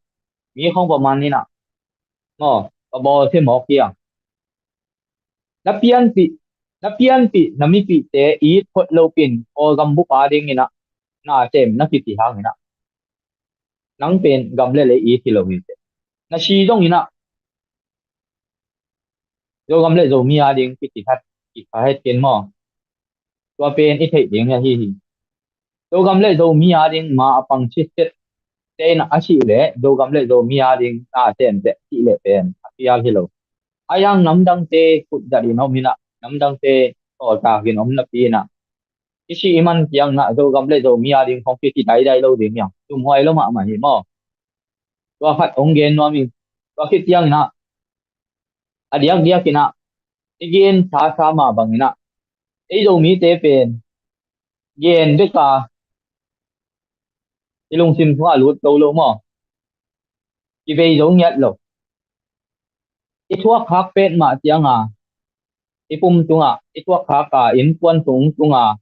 mi khawng va man in a, Maw, ka bawl thei mawk hi a. Na pianpih, na pianpih, na mipihte it phot lopin, Kawlgam bup a dingin ah, na sem na kiti hangin ah, nang pen gam le lei it hi lo hi teh. Na si zongin ah, Zogam le Zomi a ding kiti khat, kikha het ken maw. Tua pen i theih ding hi hi. Zogam le Zomi a ding ma a pang sitset te in a sih leh, Zogam le Zomi a ding na sem teh sih leh pen a pial hi lo. A yang namdangte khut zat in om in ah, namdangte tawltak in om napi in ah, i sih i man ciang in ah, Zogam le Zomi a ding khong kiti daidai lo ding hi hang. Sumhuai lo mahmah hi maw. Tua khat hong gen nuam ing. Tua khit ciang in ah, a diakdiak in ah, i gen sasa mah bang in ah, ei Zomite pen gen bek a, i lungsim sungah lut zo lo maw. I vei zo ngiat lo. I thuak khak pet mah ciang a, i pum tungah, i thuak khak a, innkuan tung tungah,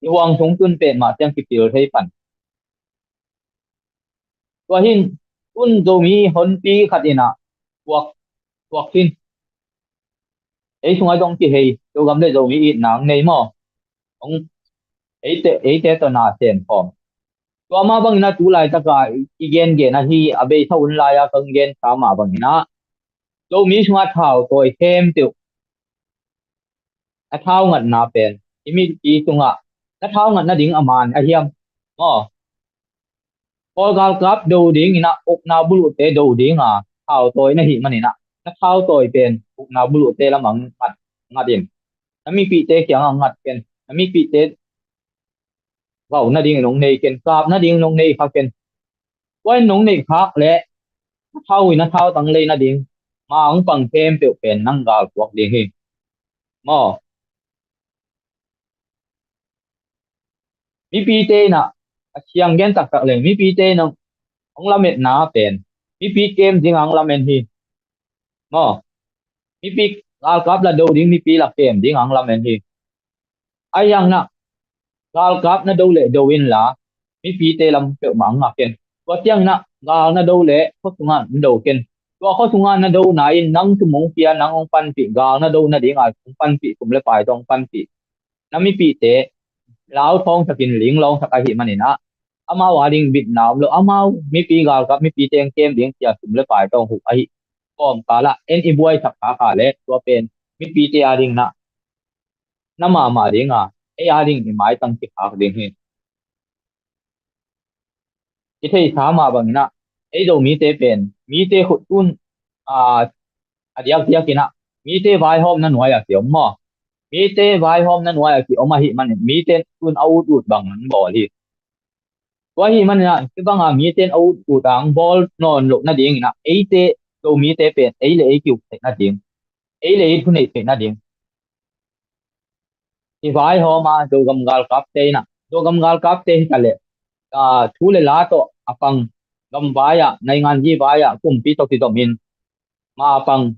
i huang sung tun pet mah ciang kipil thei pan. Tua hin, tun Zomi honpi khat in ah, tuak, tuak hin. Ei sungah zong kihei, Zogam le Zomi itna nei maw. Hong, eite, eite tawh na sem khawm. Tua mah bang in ah tu laitak a i gengen ahi, a beisa hun lai a kong gen sa mah bang in ah, Zomi sungah thau tawi khempeuh, a thau ngatna pen, i mipi sungah, na thau ngat nading a man a hiam maw. Kawl galkap do ding in ah, ukna buluhte do ding a, thau tawi na hih man in ah, na thau tawi pen ukna buluhte lam ah ngat, ngat in. Na mipihte kiang ah ngat ken, na mipihte vau nading nong nei ken, kap nading nong nei kha ken. Tua in nong neih khak leh, na thau in a thau tang lei nading, ma hong pang khempeuh pen nang gal tuak ding hi maw. Mipite in ah, a siang gen taktak leng, mipite in ah hong lametna pen, mipi kem ding a hong lamen hi maw. Mipi galkap la do ding, mipi la kem ding a hong lamen hi. Ahi hang in ah, galkap na do leh do in la, mipite lam peuhmah hong ngak in. Tua ciang in ah, gal na do leh, khuasungah na do ken. Tua khuasungah na do na in, nang sum hong pia, nang hong panpih, gal na do nading a hong panpih, sum le pai tawh hong panpih. Na mipihte, lau thawngsak in, ling lawngsak ahih man in ah, amau a ding bitna om lo, amau mipi galkap, mipite hong kem ding cia sum le pai tawh hong huh ahih kawmkal ah, en i buaisak khak a leh, tua pen mipite a ding in ah, na mahmah ding a, ei a ding i maitang kikhak ding hi. I theihsa mah bang in ah, ei Zomite pen, mite khut tun, a, a diakdiak in ah, mite vaihawmna nuai a kiom maw. Mite vaihawmna nuai a kiom ahih man in, mite tun a ut ut bang an bawl hi. Tua ahih man in ah, hih bang a mite a ut ut a hong bawl nawn loh nading in ah, eite, Zomite pen, ei le ei ki-uk theih nading, ei le ei thuneih theih nading, i vaihawm a, Zogam galkapte in ah, Zogam galkapte hi ta leh, a, thu le la tawh a pang, gam vai ah, nainganzi vai ah, kumpi tawh kizom in, ma a pang,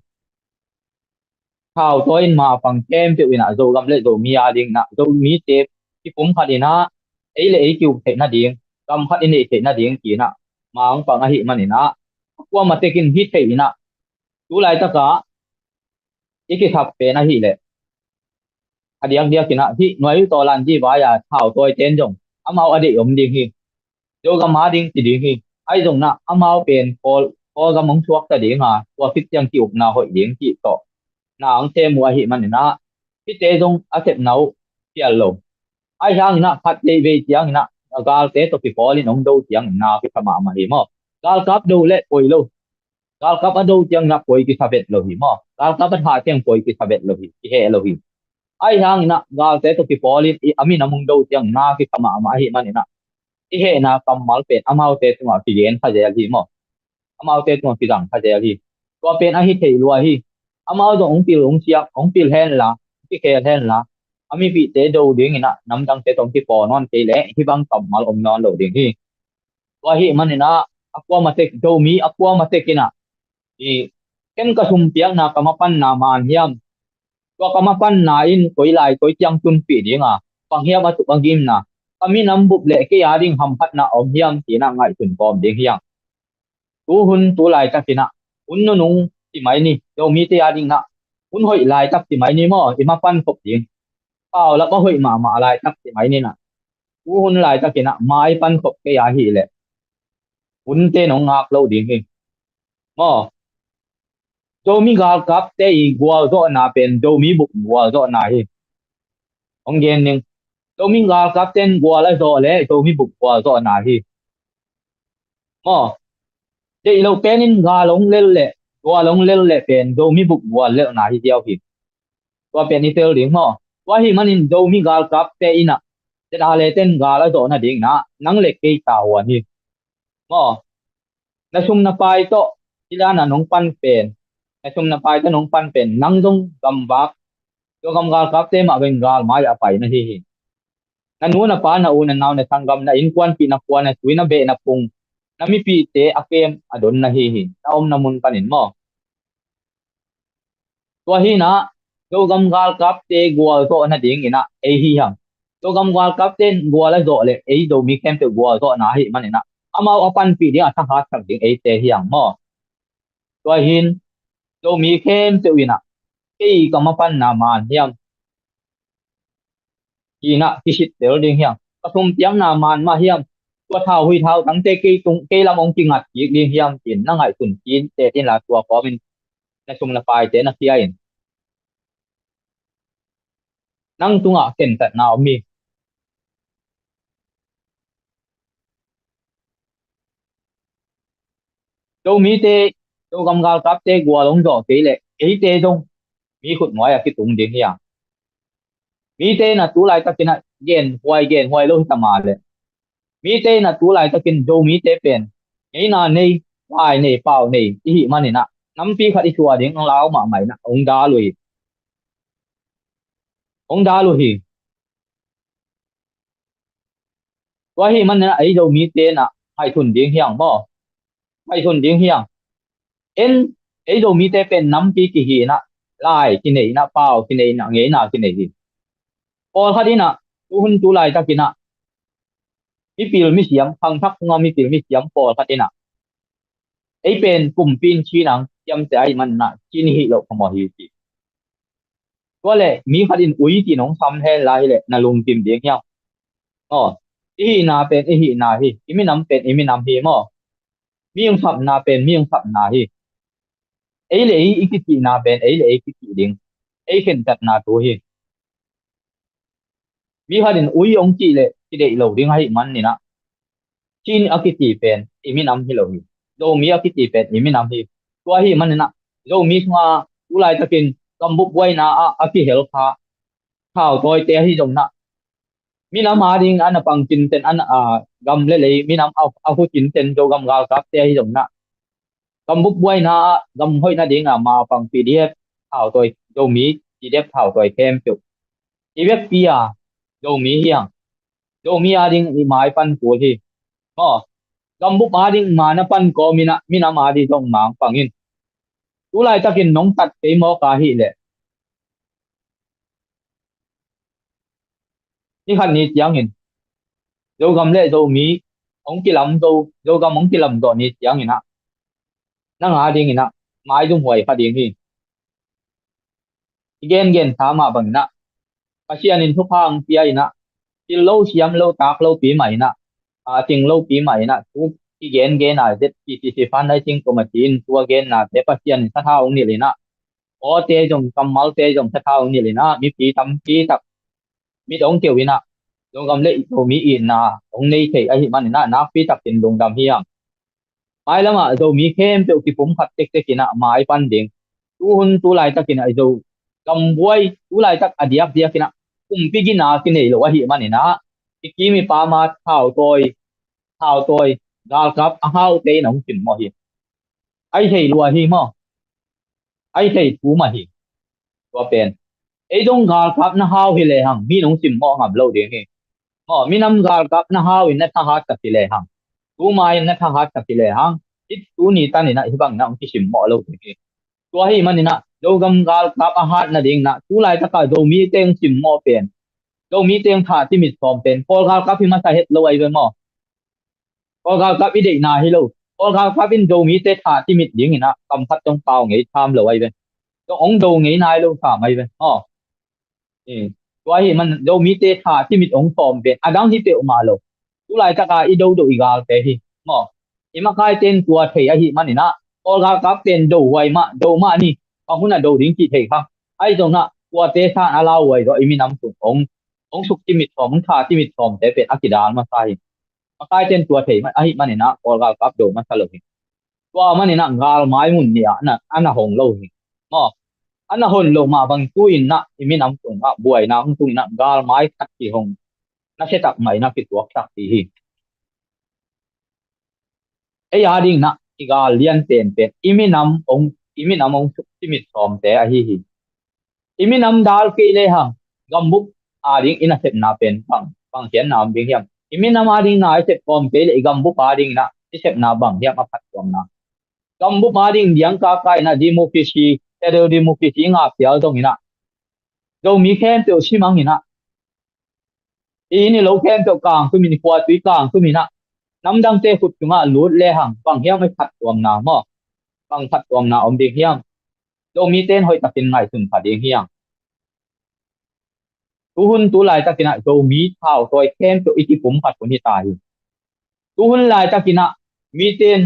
thau tawi in ma a pang khempeuh in ah, Zogam le Zomi a ding in ah, Zomite kipum khat in ah, ei le ei ki-uk theih nading, gam khat i neih theih nading ci in ah, ma hong pang ahih man in ah, a kuamah tek in hi thei in ah, tu laitak a i kisap pen ahih leh, a diakdiak in ah, hih nuai uh tawh lanzi vai a thau tawi ten zong, amau a deih om ding hi. Zogam a ding ci ding hi. Ahi zong in ah, amau pen Kawl, Kawlgam hong suakta ding a, tua khit ciang ki-ukna hoih ding cih tawh na hong sem uh ahih man in ah, hihte zong a sepna uh phial lo. Ahi hang in ah, khat veivei ciang in ah, a galte tawh kipawl in hong do ciang in na kisa mahmah hi maw. Galkap do leh poi lo. Galkap a do ciang in ah poi kisa vet lo hi maw. Galkap a thah ciang poi kisa vet lo hi, kiheh lo hi. Ahi hang in ah, galte tawh kipawl in i, a minam hong do ciang in na kisa mahmah ahih man in ah, i hehna kammal pen amaute tungah kigen kha zel hi maw. Amaute tungah kizang kha zel hi. Tua pen ahi thei lua hi. Amau zong hong pil, hong siak, hong pil hen la, kikhel hen la, a mipihte do ding in ah, namdangte tawh hong kipawl nawn kei leh, hih bang kammal om nawn lo ding hi. Tua ahih man in ah, a kuamah tek, Zomi a kuamah tek in ah, i, ken ka sum piakna, ka mapanna man hiam? Tua ka mapanna in koi lai, koi ciang tunpih ding a, bang hiam a tup a gimna? Ka minam bup leh kei a ding hamphatna om hiam, ci in ah ngaihsun kawm ding hi hang. Tu hun tu laitak in ah, hun nunung ti mai ni. Zomite a ding in ah hun hoih laitak ti mai ni maw, i ma pankhop ding. Paulap a hoih mahmah laitak ti mai ni in ah, tu hun laitakin ah ma i pankhop kei ahih leh hunte nong ngak lo ding hi maw. Zomi galkapte i gualzawhna pen Zomi bup gualzawhna hi. Hong gen ning. Zomi galkapte in gual a zawh leh Zomi bup gualzawhna hi maw. Deih lo pen in gal hong lel leh, gual hong lel leh pen Zomi bup gual lelhna hi ziau hi. Tua pen i tel ding maw. Tua ahih manin Zomi galkapte in ah ZRA te in gal a zawh nading in ah nang le kei tavuan hi maw. Na sum na pai tawh, i dan a nong pan pen, na sum na pai tawh nong pan pen, nang zong gamvak, tua gam galkapte mah bangin gal mai a pai na hi hi. Na nu na pa, na u na nau, na sanggam, na innkuanpih, na khua, na sui, na beh na phung, na mipihte a kem a don na hi hi, na omna mun panin maw. Tua hi in ah Zogam galkapte gualzawh nading in ah ei hi hang. Zogam galkapte in gual a zawh leh ei Zomi khempeuh gualzawhna ahih manin ah amau a panpih ding, a thahatsak ding eite hi hang maw. Tua hi in Zomi khempeuh in ah kei ka mapanna man hiam hi in ah kisittel ding hiam, ka sum piakna man mah hiam, tua thau hui thau tangte kei tung, kei lam hong kingat kik ding hiam, ci-in na ngaihsun kik teet inla tua kawmin na sum na paite na khia in. Nang tungah khentatna om hi. Zomite, Zogam galkapte gual hong zawh kei leh eite zong mi khutnuai a kitung ding hi hang. Mite in ah tu laitakin ah genhuai genhuai lo hi ta mah leh, mite in ah tu laitakin Zomite pen ngeina nei, lai nei, pau nei i hih manin ah nampi khat i suah ding lau mahmah in ah hong dal uh hi. Hong dal uh hi. Tua ahih manin ah ei Zomite in ah ngaihsun ding hi hang maw. Ngaihsun ding hi hang. En, ei Zomite pen nampi kihi in ah, lai kinei in ah, pau kinei in ah, ngeina kinei hi. Pawlkhat in ah tu hun tu laitakin ah mipil misiam, khangthak sunga mipil misiam pawlkhat in ah ei pen kumpi in ci nang, ciamteh ahih manin ah ci ni hi lo kha maw hi, ci. Tua leh mi khat in ui ci nong sam hen la hi leh na lungkim ding hiam? Aw, i hihna pen i hihna hi, i minam pen i minam hi maw. Mi hong sapna pen mi hong sapna hi. Ei le ei i kicihna pen ei le ei kicih ding, ei khentatna thu hi. Mi khat in ui hong cih leh kideih lo ding ahih manin ah Chin a kici pen i minam hi lo hi. Zomi a kici pen i minam hi. Tua ahih manin ah Zomi sunga tu laitakin gambup buaina ah a kihel kha thautawite ahi zongin ah minam ading a na pang cinten, a na, a, gam le lei minam a, a hu cinten Zogam galkapte ahi zongin ah gambup buaina ah gam hoih nading a ma pang P D F thautawi, Zomi P D F thautawi khempeuh i vekpi a Zomi hi hang. Zomi ading i mai pan kul hi. Maw, gambup ading ma na pan kawmin ah minam ading zong ma pang in. Tu laitakin nong tat kei mawk ahih leh ni khat ni ciangin Zogam le Zomi hong kilam zo, Zogam hong kilam zawh ni ciangin ah nang adingin ah maizumhuai kha ding hi. I gengen sa mah bangin ah Pasian in thupha hong pia in ah, til lo siam lo tak lopi mah in ah, a ting lopi mah in ah, tu i gengen a Z P C C Fundraising Committee in tua gennate Pasian in sathau hong nilh in ah, awte zong kammalte zong sathau hong nilh in ah, mipi tampi tak mit hong keu in ah, Zogam le Zomi itna hong nei thei ahih manin ah nakpi takin lungdam hi hang. Mailamah Zomi khempeuh kipumkhat tektek in ah mai pan ding. Tu hun tu laitakin ah Zo gambuai tu laitak a diakdiak in ah kumpi gina kinei lo ahih manin ah i kim i pam a thautawi, thautawi galkap a haute in ah hong simmawh hi. Ai thei lua hi maw? Ai thei thu mah hi. Tua pen ei zong galkap na hau hi lehang mi nong simmawh ngam lo ding hi. Maw, minam galkap na hau in na thahatsak hi lehang, tuma in na thahatsak hi lehang, i tuni tan in ah hih bangin ah hong kisimmawh lo ding hi. Tua ahih manin ah Zogam galkap a hat nadingin ah tu laitaka Zomite hong simmawh pen, Zomite hong thah timit sawm pen Kawl galkap hi masa het lo ahi ve maw. Kawl galkap i deihna hi lo. Pawl galkap in Zomite tha timit dingin ah kam khat zong pau ngei tham lo ahi ve. Zong ong do ngei nai lo tham ahi ve. Aw. Tua hi man Zomite tha timit ong sawm pen a dang hi peuhmah lo. Tulaitak a i dodo i galte hi. Maw, i makaite in tua thei ahi manin ah pawl galkap pen do huai mah, do mah ni. Bang hun a do ding cih thei kha. Ahi zongin ah tuate san a lauhuai zaw i minam sung ong, ong suk timit sawm, ong tha timit sawmte pen a kidal masa hi. Makaite in tua thei ahi manin ah pawl galkap do masa lo hi. Tua manin ah galmai mun nih ah a na hong lo hi. Maw, a na hon lo mah bang tu-in ah i minam sungah buaina hong tungin ah galmai khat kihong, nasia tak mah in ah kituaksak hi hi. Ei a dingin ah i gal lian penpen i minam ong, i minam ong suk timit sawmte ahi hi. I minam dal kei lehang gambup a ding i nasepna pen bang, bang hiam na om ding hiam? I minam a ding na i sep kawm kei leh i gambup a dingin ah i sepna bang hiam a phattuamna? Gambup a ding diang kaka in ah democracy, federal democracy ngah pial zongin ah Zomi khempeuh simangin ah i inn i lo khempeuh kangtumin, i khuatui kangtumin ah namdangte khut sungah lut lehang bang hiam i phattuamna maw? Bang phattuamna om ding hiam? Zomite in hoihtakin ngaihsun pha ding hiam? Tuhun tulaitakin ah Zomi thautawi khempeuh i kipumkhat hun hi ta hi. Tuhun laitakin ah mite in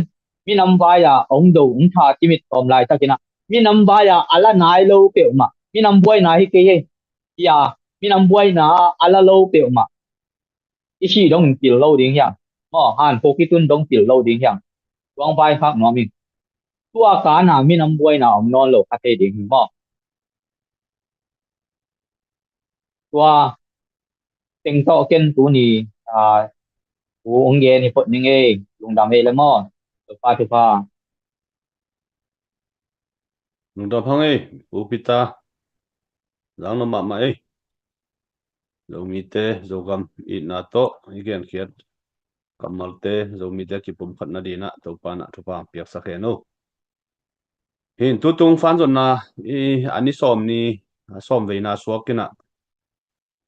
minam vai-a ong do ong tha timit sawm laitakin ah minam vai-a a la nai lo peuhmah, minam buaina hi kei hei, hi-a minam buaina a la lo peuhmah i sih dong pil lo ding hiam? Maw, hankhuk i tun dong pil lo ding hiam? Tuang vaikhak nuam ing. Tua kana minam buaina om nawn lo kha thei ding hi maw? Tua teng tawh ken tuni, aa, u ong gen hi phot ning ei, lungdam ei le maw? Thupha, thupha. Lungdam hang ei, u Peter. Zang lo mahmah ei. Zomite, Zogam itna tawh i genkhiat kammalte Zomite kipumkhat nadingin ah Topa in ah thupha piaksak hen o. Hin tutung fanzonna i a ni sawm ni, a sawm veina suakin ah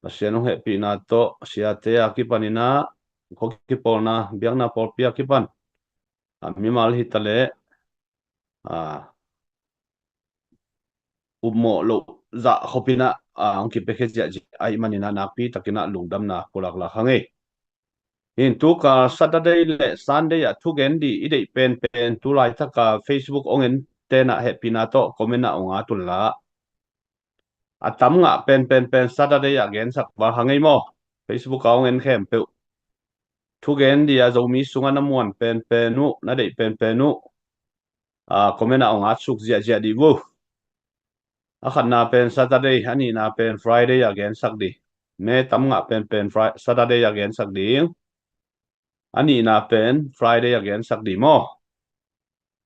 Pasian hong hehpihna tawh siate a kipanin ah khua kipawlna, biakna pawlpi a kipan a mimal hi ta leh a upmawh loh zah khopin ah a hong kipiakhia ziahziah ahih manin ah nakpi takin ah lungdamna pulaklak hang ei. Hin tukal Saturday le Sunday ah thugen ding i deih penpen tulaitaka Facebook ong en ten ah hehpihna tawh comment ah ong at unla. A tam ngah penpenpen Saturday ah gensak val hang ei maw? Facebook ah ong en khempeuh thugen ding a Zomi sungah na muan penpen uh, na deih penpen uh, a comment ah ong at suk ziahziah dih vo. A khatna pen Saturday, a nihna pen Friday ah gensak ding. Me tam ngah penpen Fri-, Saturday ah gensak ding. A nihna pen Friday ah gensak ding maw?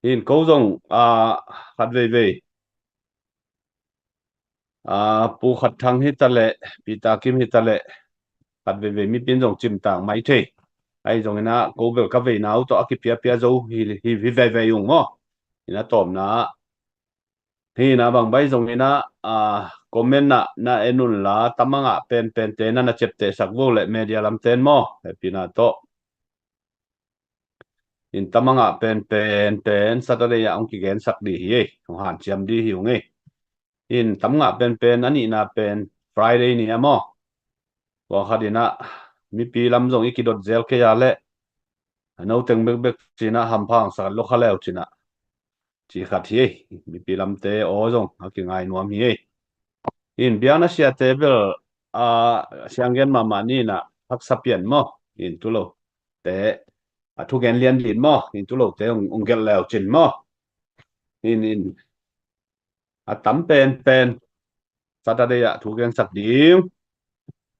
Hin ko zong a khat veivei, a Pu Khat Thang hi ta leh, Peter Kim hi ta leh, khat veivei mipi in zong cimtang mai thei. Ahi zongin ah ko bel ka veina uh tawh a kipiapia zo hi, hi, hi veivei ung maw? Hin a tawpna ah Hi na bang bai zongin ah, a, comment ah na en unla, tam a ngah penpente na na ciaptehsak vo leh media lamten maw, hehpihna tawh. In tam a ngah penpen pen Saturday ah hong kigensak ding hi ei, hong hanciam ding hi ung ei. In tam ngah penpen a nihna pen Friday ni a maw. Tua khat in ah mipi lam zong i kidot zel kei a leh, a noteng bekbek cin ah hampha hong sakat lo kha leu cin ah. Ci khat hi ei, mipi lamte aw zong a kingai nuam hi ei. In biakna siate bel, a, sianggen mahmah ni in ah haksa pian maw, in tulote a thugen lian din maw, in tulote hong, hong gelh leu cin maw. In, in a tam penpen Saturday ah thugensak ding.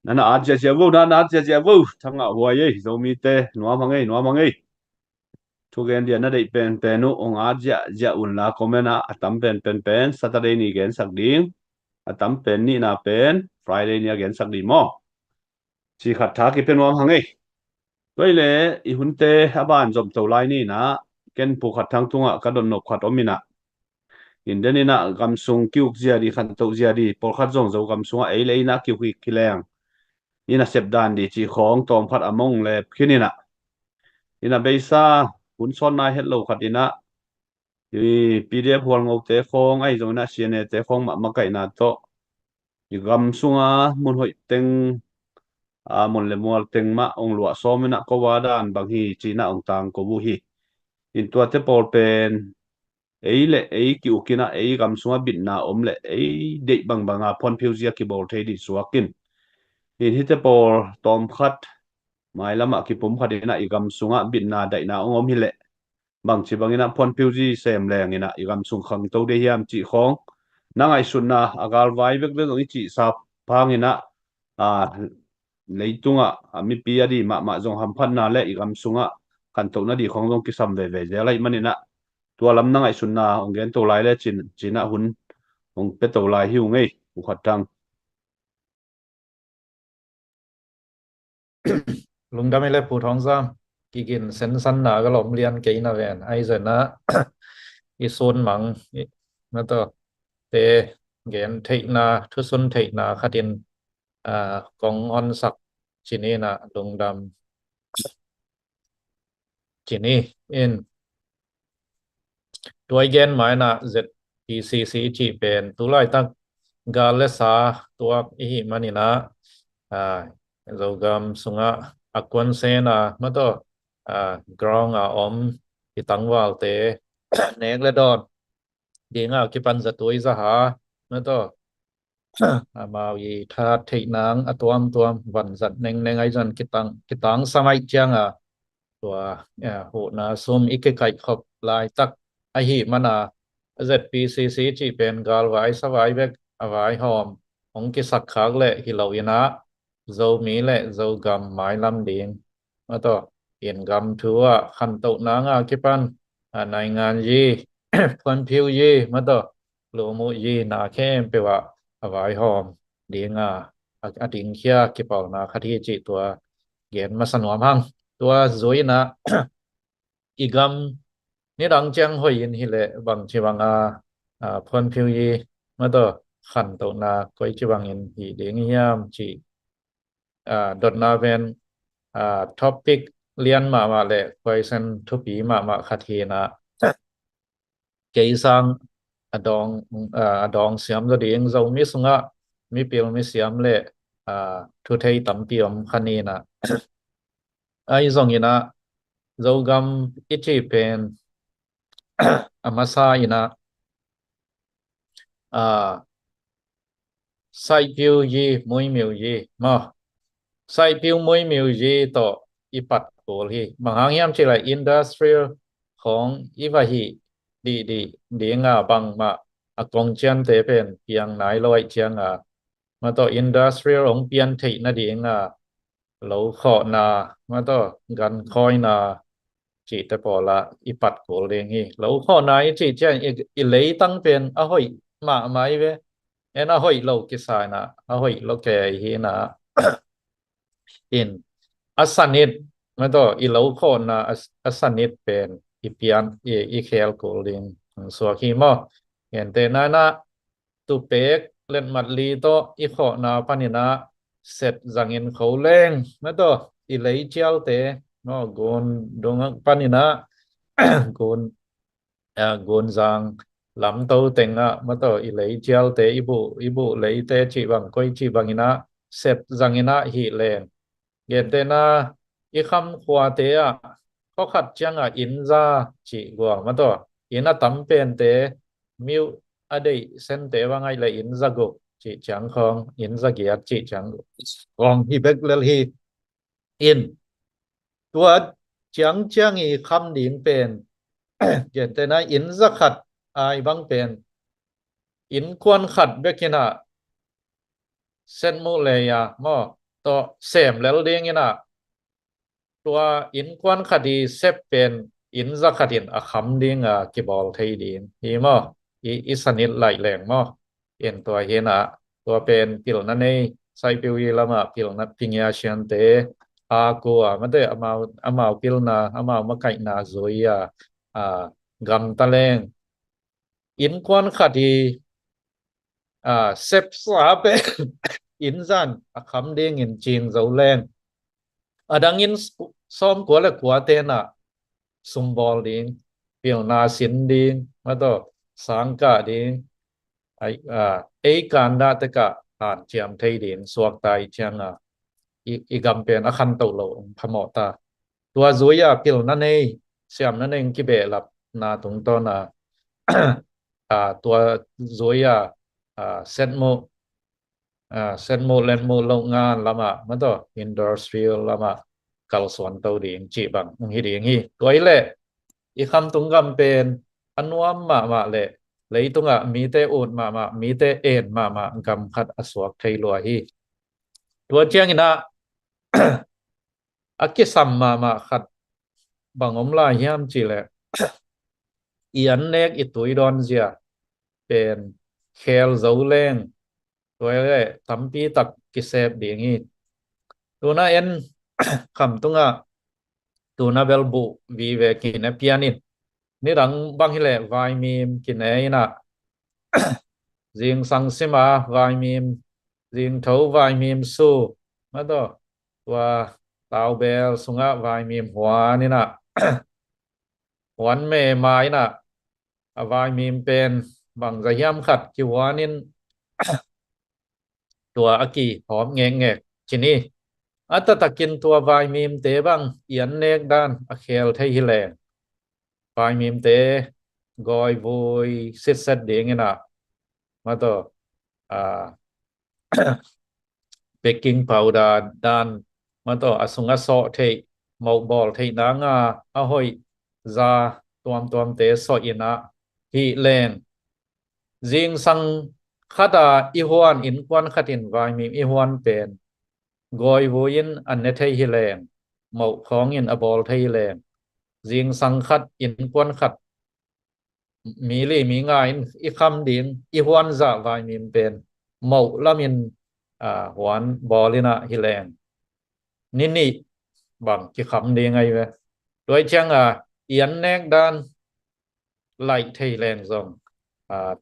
Na na at ziahziah vo, na na at ziahziah vo. Thangah huai ei, Zomite, nuam hang ei, nuam hang ei. Thugen dia na deih penpen uh hong at ziahziah unla comment ah, a tam penpen pen Saturday ni gensak ding. A tam pen nihna pen Friday ni a gensak ding maw. Ci khat tha kipia nuam hang ei. Tua hi leh i hunte a ban zomto lai ni in ah, ken Pu Khat Thang tungah ka dot nop khat om in ah. In den in ah gamsung ki-uk zia ding, khantoh zia ding, pawlkhat zong Zogam sungah ei le ei in ah ki-uk hi kileng. In a sep dan ding ci khawng tawmkhat a mong lep khin in ah. In a beisa hun sawn nai het lo khat in ah, i P D F hualngote khawng ahi zongin ah C N A te khawng mah makaihna tawh i gam sunga mun hoih teng, a, mun le mual teng mah hong luah sawm in ah ko a dan bang hi ci-in ah hong tangko uh hi. In tuate pawl pen ei le ei ki-uk in ah ei gam sungah bitna om le ei deih bangbanga phuanphiuzi a kibawl thei ding suak in. In hihte pawl tawmkhat mailamah kipumkhat in ah i gam sungah bitna daihna hong om hileh bangci bangin ah phuanphiuzi sem leng in ah i gam sung khangto ding hiam cih khawng na ngaihsutna a galvai bekbek zong i cihsa phang in ah, a, leitungah, a, mipi a ding mahmah zong hamphatna le i gam sungah khantohna ding khawng zong kisam veve zel ahih manin ah tua lam na ngaihsutna hong gen to lai le cin, ci-in ah hun hong pia to lai hi ung ei, U Khat Thang. Lungdam hi le Pu Thawng Zam, kigin sensanna ka lawm lian kei na ven, ahi zongin ah i sunmang, i, na tawh, te gen theihna, thusun theihna khat in, a, kong honsak ci ni in ah lungdam ci ni in. Tua i gen ma in ah Z P C C cih pen tu laitak gal le sa tuak i hih manin ah, a, Zogam sungah a kuansen a, ma tawh, a, ground a om i tangvalte nek le dawn dinga kipan zatui zaha, ma tawh, amau i thahat theih nang a tuamtuam vanzat nengneng ahi zongin kitang, kitangsa mai cianga tua, eh, huhna sum i kikaihkhop laitak ahih mana Z P C C cih pen galvai savai bek a vaihawm hong kisakkhak leh hi lo in ah Zomi le Zogam mailam ding, ma tawh, in gam thu ah khantoh nanga kipan, a, naingan yi, phuanphiu yi, ma tawh, lumuh yi na khempeuh ah a vaihawm dinga, a, a dingkhia kipawlna khat hi cih tua gen masa nuam hang. Tua zui in ah i gam nidang ciang hoih in hileh bangci banga, a, phuanphiu yi, ma tawh, khantohna koici bangin hi ding hiam cih, a, dotna pen, a, topic lian mahmah le question thupi mahmah khat hi in ah kei sang a dawng, a, a dawng siam zaw ding, Zomi sungah mipil misiam le, a, thuthei tampi om kha ni in ah. Ahi zongin ah Zogam i cih pen a masa in ah, a, saihpiu yi, muimiu yi, maw. Saihpiu muimiu yi tawh i pat kul hi. Bang hang hiam cih leh industrial khawng i va hih dihdih dinga bangmah a kong ciante pen piang nai lo ahih cianga, ma tawh, industrial hong pian theih nadinga lo khawhna, ma tawh, gankhawina cihte pawlah i pat kul ding hi. Lo khawhna i cih ciang i, i leitang pen a hoih mahmah hi ve. En a hoih lo kisa in ah, a hoih lo kei hi in ah. In a sanit, ma tawh, i lo khawhna a, a sanit pen i pian, i, i khel kul ding hong suak hi maw. Gentehna in ah tupek letmat li tawh i khawhna panin ah set zangin kho leng, ma tawh, i lei cialte, maw, gun dung panin ah gun, a, gunzang lamto tengah, ma tawh, i lei cialte, i buh, i buh leite cih bang, koici bangin ah set zangin ah hih leng. Gentehna, i kham khuate ah, khua khat ciangah inn za cih gual, ma tawh, inn a tam pente, miuh a deih sente bang ahih leh inn za guk cih ciang khawng, inn za giat cih ciang khawng hi bek lel hi. In tua ciangciang i kham ding pen, gentehna inn za khat ai bang pen innkuan khat bek in ah set muh lei a, maw, tawh sem lel ding in ah, tua innkuan khat i sep pen inn za khat in a kham dinga kibawl thei ding hi maw. I, i sanit laih leng maw. In tua hi in ah, tua pen pilna nei, saihpiu yi lamah pilna, pingia siante a kua, ma tawh, amau, amau pilna, amau makaihna zui a, a, gamta leng. Innkuan khat i, a, sepsa pen inn zan a kham dingin cing zo leng, a dang inn sawm kua le kuate in ah sumbawl ding, pilna sin ding, mataw, sangkah ding, ei kandah tekah hanciam thei ding suakta i cianga i gam pen a khantoh lo hong phamawh ta. Tua zui-a pilna nei, siamna nei hong kibehlapna tungtawna tua zui-a setmuh setmuh letmuh loh ngan lamah, mataw, industrial lamah kalsuan to ding cih bang hong hi ding hi. Tua hileh i khamtung gam pen a nuam mahmah le leitungah mite ut mahmah, mite en mahmah gam khat a suak thei lua hi. Tua cianginah a kisam mahmah khat bang om lai hiam cihleh i annek i tuidawn zia pen khel zo leng tua hileh tampi tak kisep ding hi. Tuna en khamtungah tuna bel buh vive kine pian in, nidang bang hileh vaimim kine inah zingsang sima vaimim, zingtho vaimim su, mataw, tua taubel sungah vaimim huan inah huan mema inah a vaimim pen bangza hiam khat kihuanin tua a kihawm ngekngek cin hi. A taktakin tua vaimimte bang i annek dan a khel thei hileng vaimimte gawivui sitset dinginah, mataw, baking powder dan, mataw, a sung a sawh theih, mohbawl theih nanga a hoih za tuamtuamte sawh inah hih leng zingsang khata i huan, innkuan khatin vaimim i huan pen gawivui in a ne thei hileng, moh khawngin a bawl thei hileng, zingsang khat innkuan khat mi li mi nga in i kham ding i huan zah vaimim pen moh lamin huan bawl inah hileng ni nih bang kikham ding ahi ve. Tua cianga i annek dan laih thei leng zong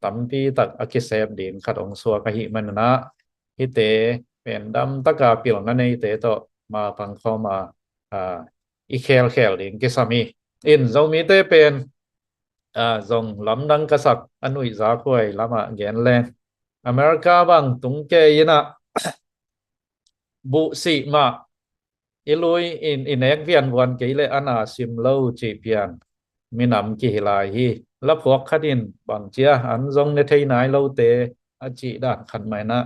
tampi tak a kisep ding khat hong suak ahih maninah hihte pen damtaka pilna neite tawh mapang khawma i khelkhel ding kisam hi. In Zomite pen zong lamdang ka sak a nuihzakhuai lamah gen leng America bang tungkei inah buhsih mah i lui in i nek vianvuan kei le a na sim lo cih pian minam kihi lai hi. Laphuak khatin bangcia an zong ne thei nai lote a cih dan khat mah inah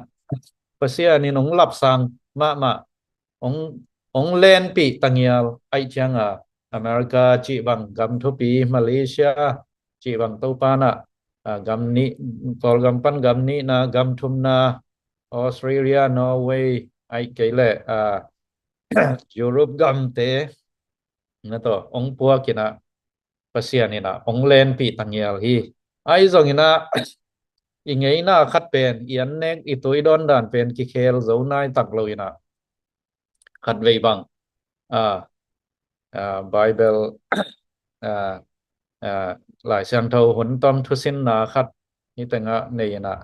Pasian in hong lapsang mahmah, hong lenpih tangial aih cianga America cih bang gam thupi, Malaysia cih bang Topa nah gam nih, Kawlgam pan gam nihna, gam thumna Australia, Norway, aih kei le Europe gamte na tawh hong puak inah Pasian inah hong lenpih tangial hi. Ahi zonginah i ngeina khat pen i annek i tuidawn dan pen kikhel zo nai tak lo inah khatvei bang Bible Lai Siangtho hun tom thusinna khat hi tengah nei inah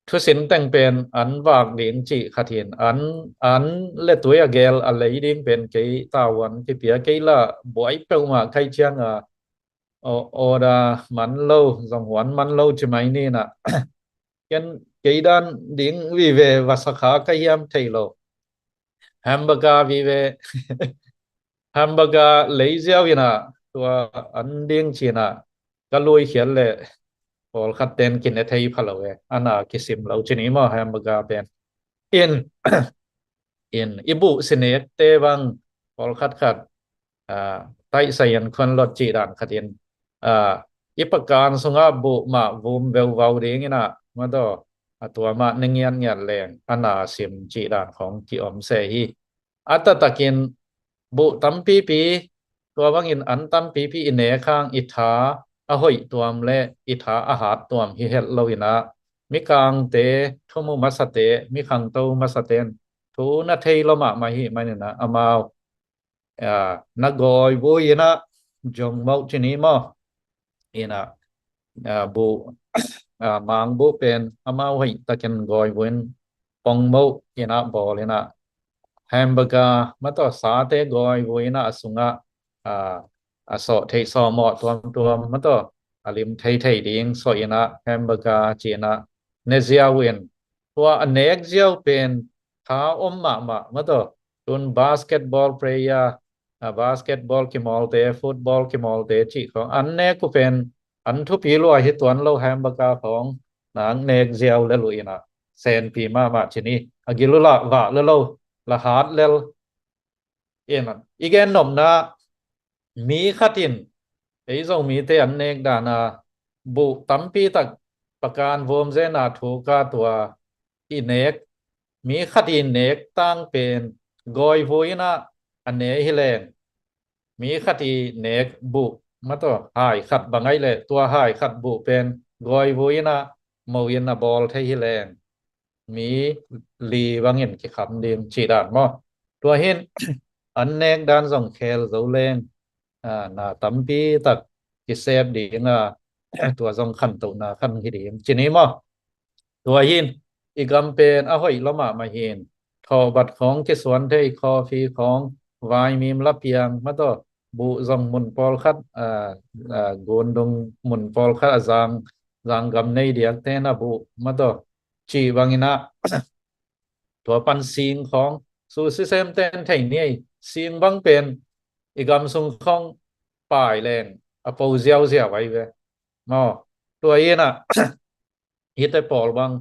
thusin teng pen an vak ding cih khat hin an, an le tui a gel a lei ding pen kei tavuan kipia kei la buai peuhmah kai cianga order man lo, zong huan man lo ci mai ninah ken kei dan ding vive vasakha ka hiam thei lo. Hamburger vive hamburger lei ziau inah tua an ding cinah ka lui khiat le pawlkhat ten kine thei pha lo e, a na kisim lo cini maw hamburger pen. In in i buh sinekte bang pawlkhat khat taihsa yan khuan lot cih dan khatin i pakan sungah buh mah vum veuvau dinginah madaw a tua mah ne ngiatngiat leng a na sim cih dan khong kiom se hi. A taktakin buh tampipi tua bangin an tampipi i nek hang i tha a hoih tuam le i tha a hat tuam hi het lo inah mikangte, thumu masate, mikhangto masate in thu na thei lo mahmah hi maninah amau na gawi vui inah jong moh cini maw inah buh mang buh pen amau hoih takin gawi vui in pong moh inah bawl inah hamburger mataw, sate gawi vui inah a sungah a, a sawh theih sawhmawh tuamtuam mataw, a lim theithei ding sawh inah hamburger ci inah ne ziau in, tua a nek ziau pen tha om mahmah mataw. Tun basketball player, a, basketball kimawlte, football kimawlte cih khawng an nek uh pen an thupi lua hi tuan lo, hamburger khawng nak nek ziau le luh inah senpi mahmah ci ni. A gil uh lah vah le lo, lah hat lel. Inah i gen nopna, mi khat in, ei Zomite an nek dana buh tampi tak pakan vomzena thuka tua i nek, mi khat i nek tang pen gawi vui inah a ne hi leng, mi khat i nek buh mataw, hai khat bang aih leh tua hai khat buh pen gawi vui inah mo in a bawl thei hi leng mi li bangin kikham ding cih dan maw. Tua hin an nek dan zong khel zo leng, a, na tampi tak kisep ding a, tua zong khantohna khan hi ding ci ni maw. Tua hin i gam pen a hoih lua mahmah hin, thawhbat khawng kisuan thei, coffee khawng, vaimim la piang mataw, buh zong mun pawlkhat, a, a, gundung mun pawlkhat a zang, zanggam nei diakte na buh mataw, cih bang inah tua pan sing khawng, sushi sem ten thei ni ei, sing bang pen i gam sung khawng pai leng a po ziauziau ai ve maw. Tua inah hite pawl bang,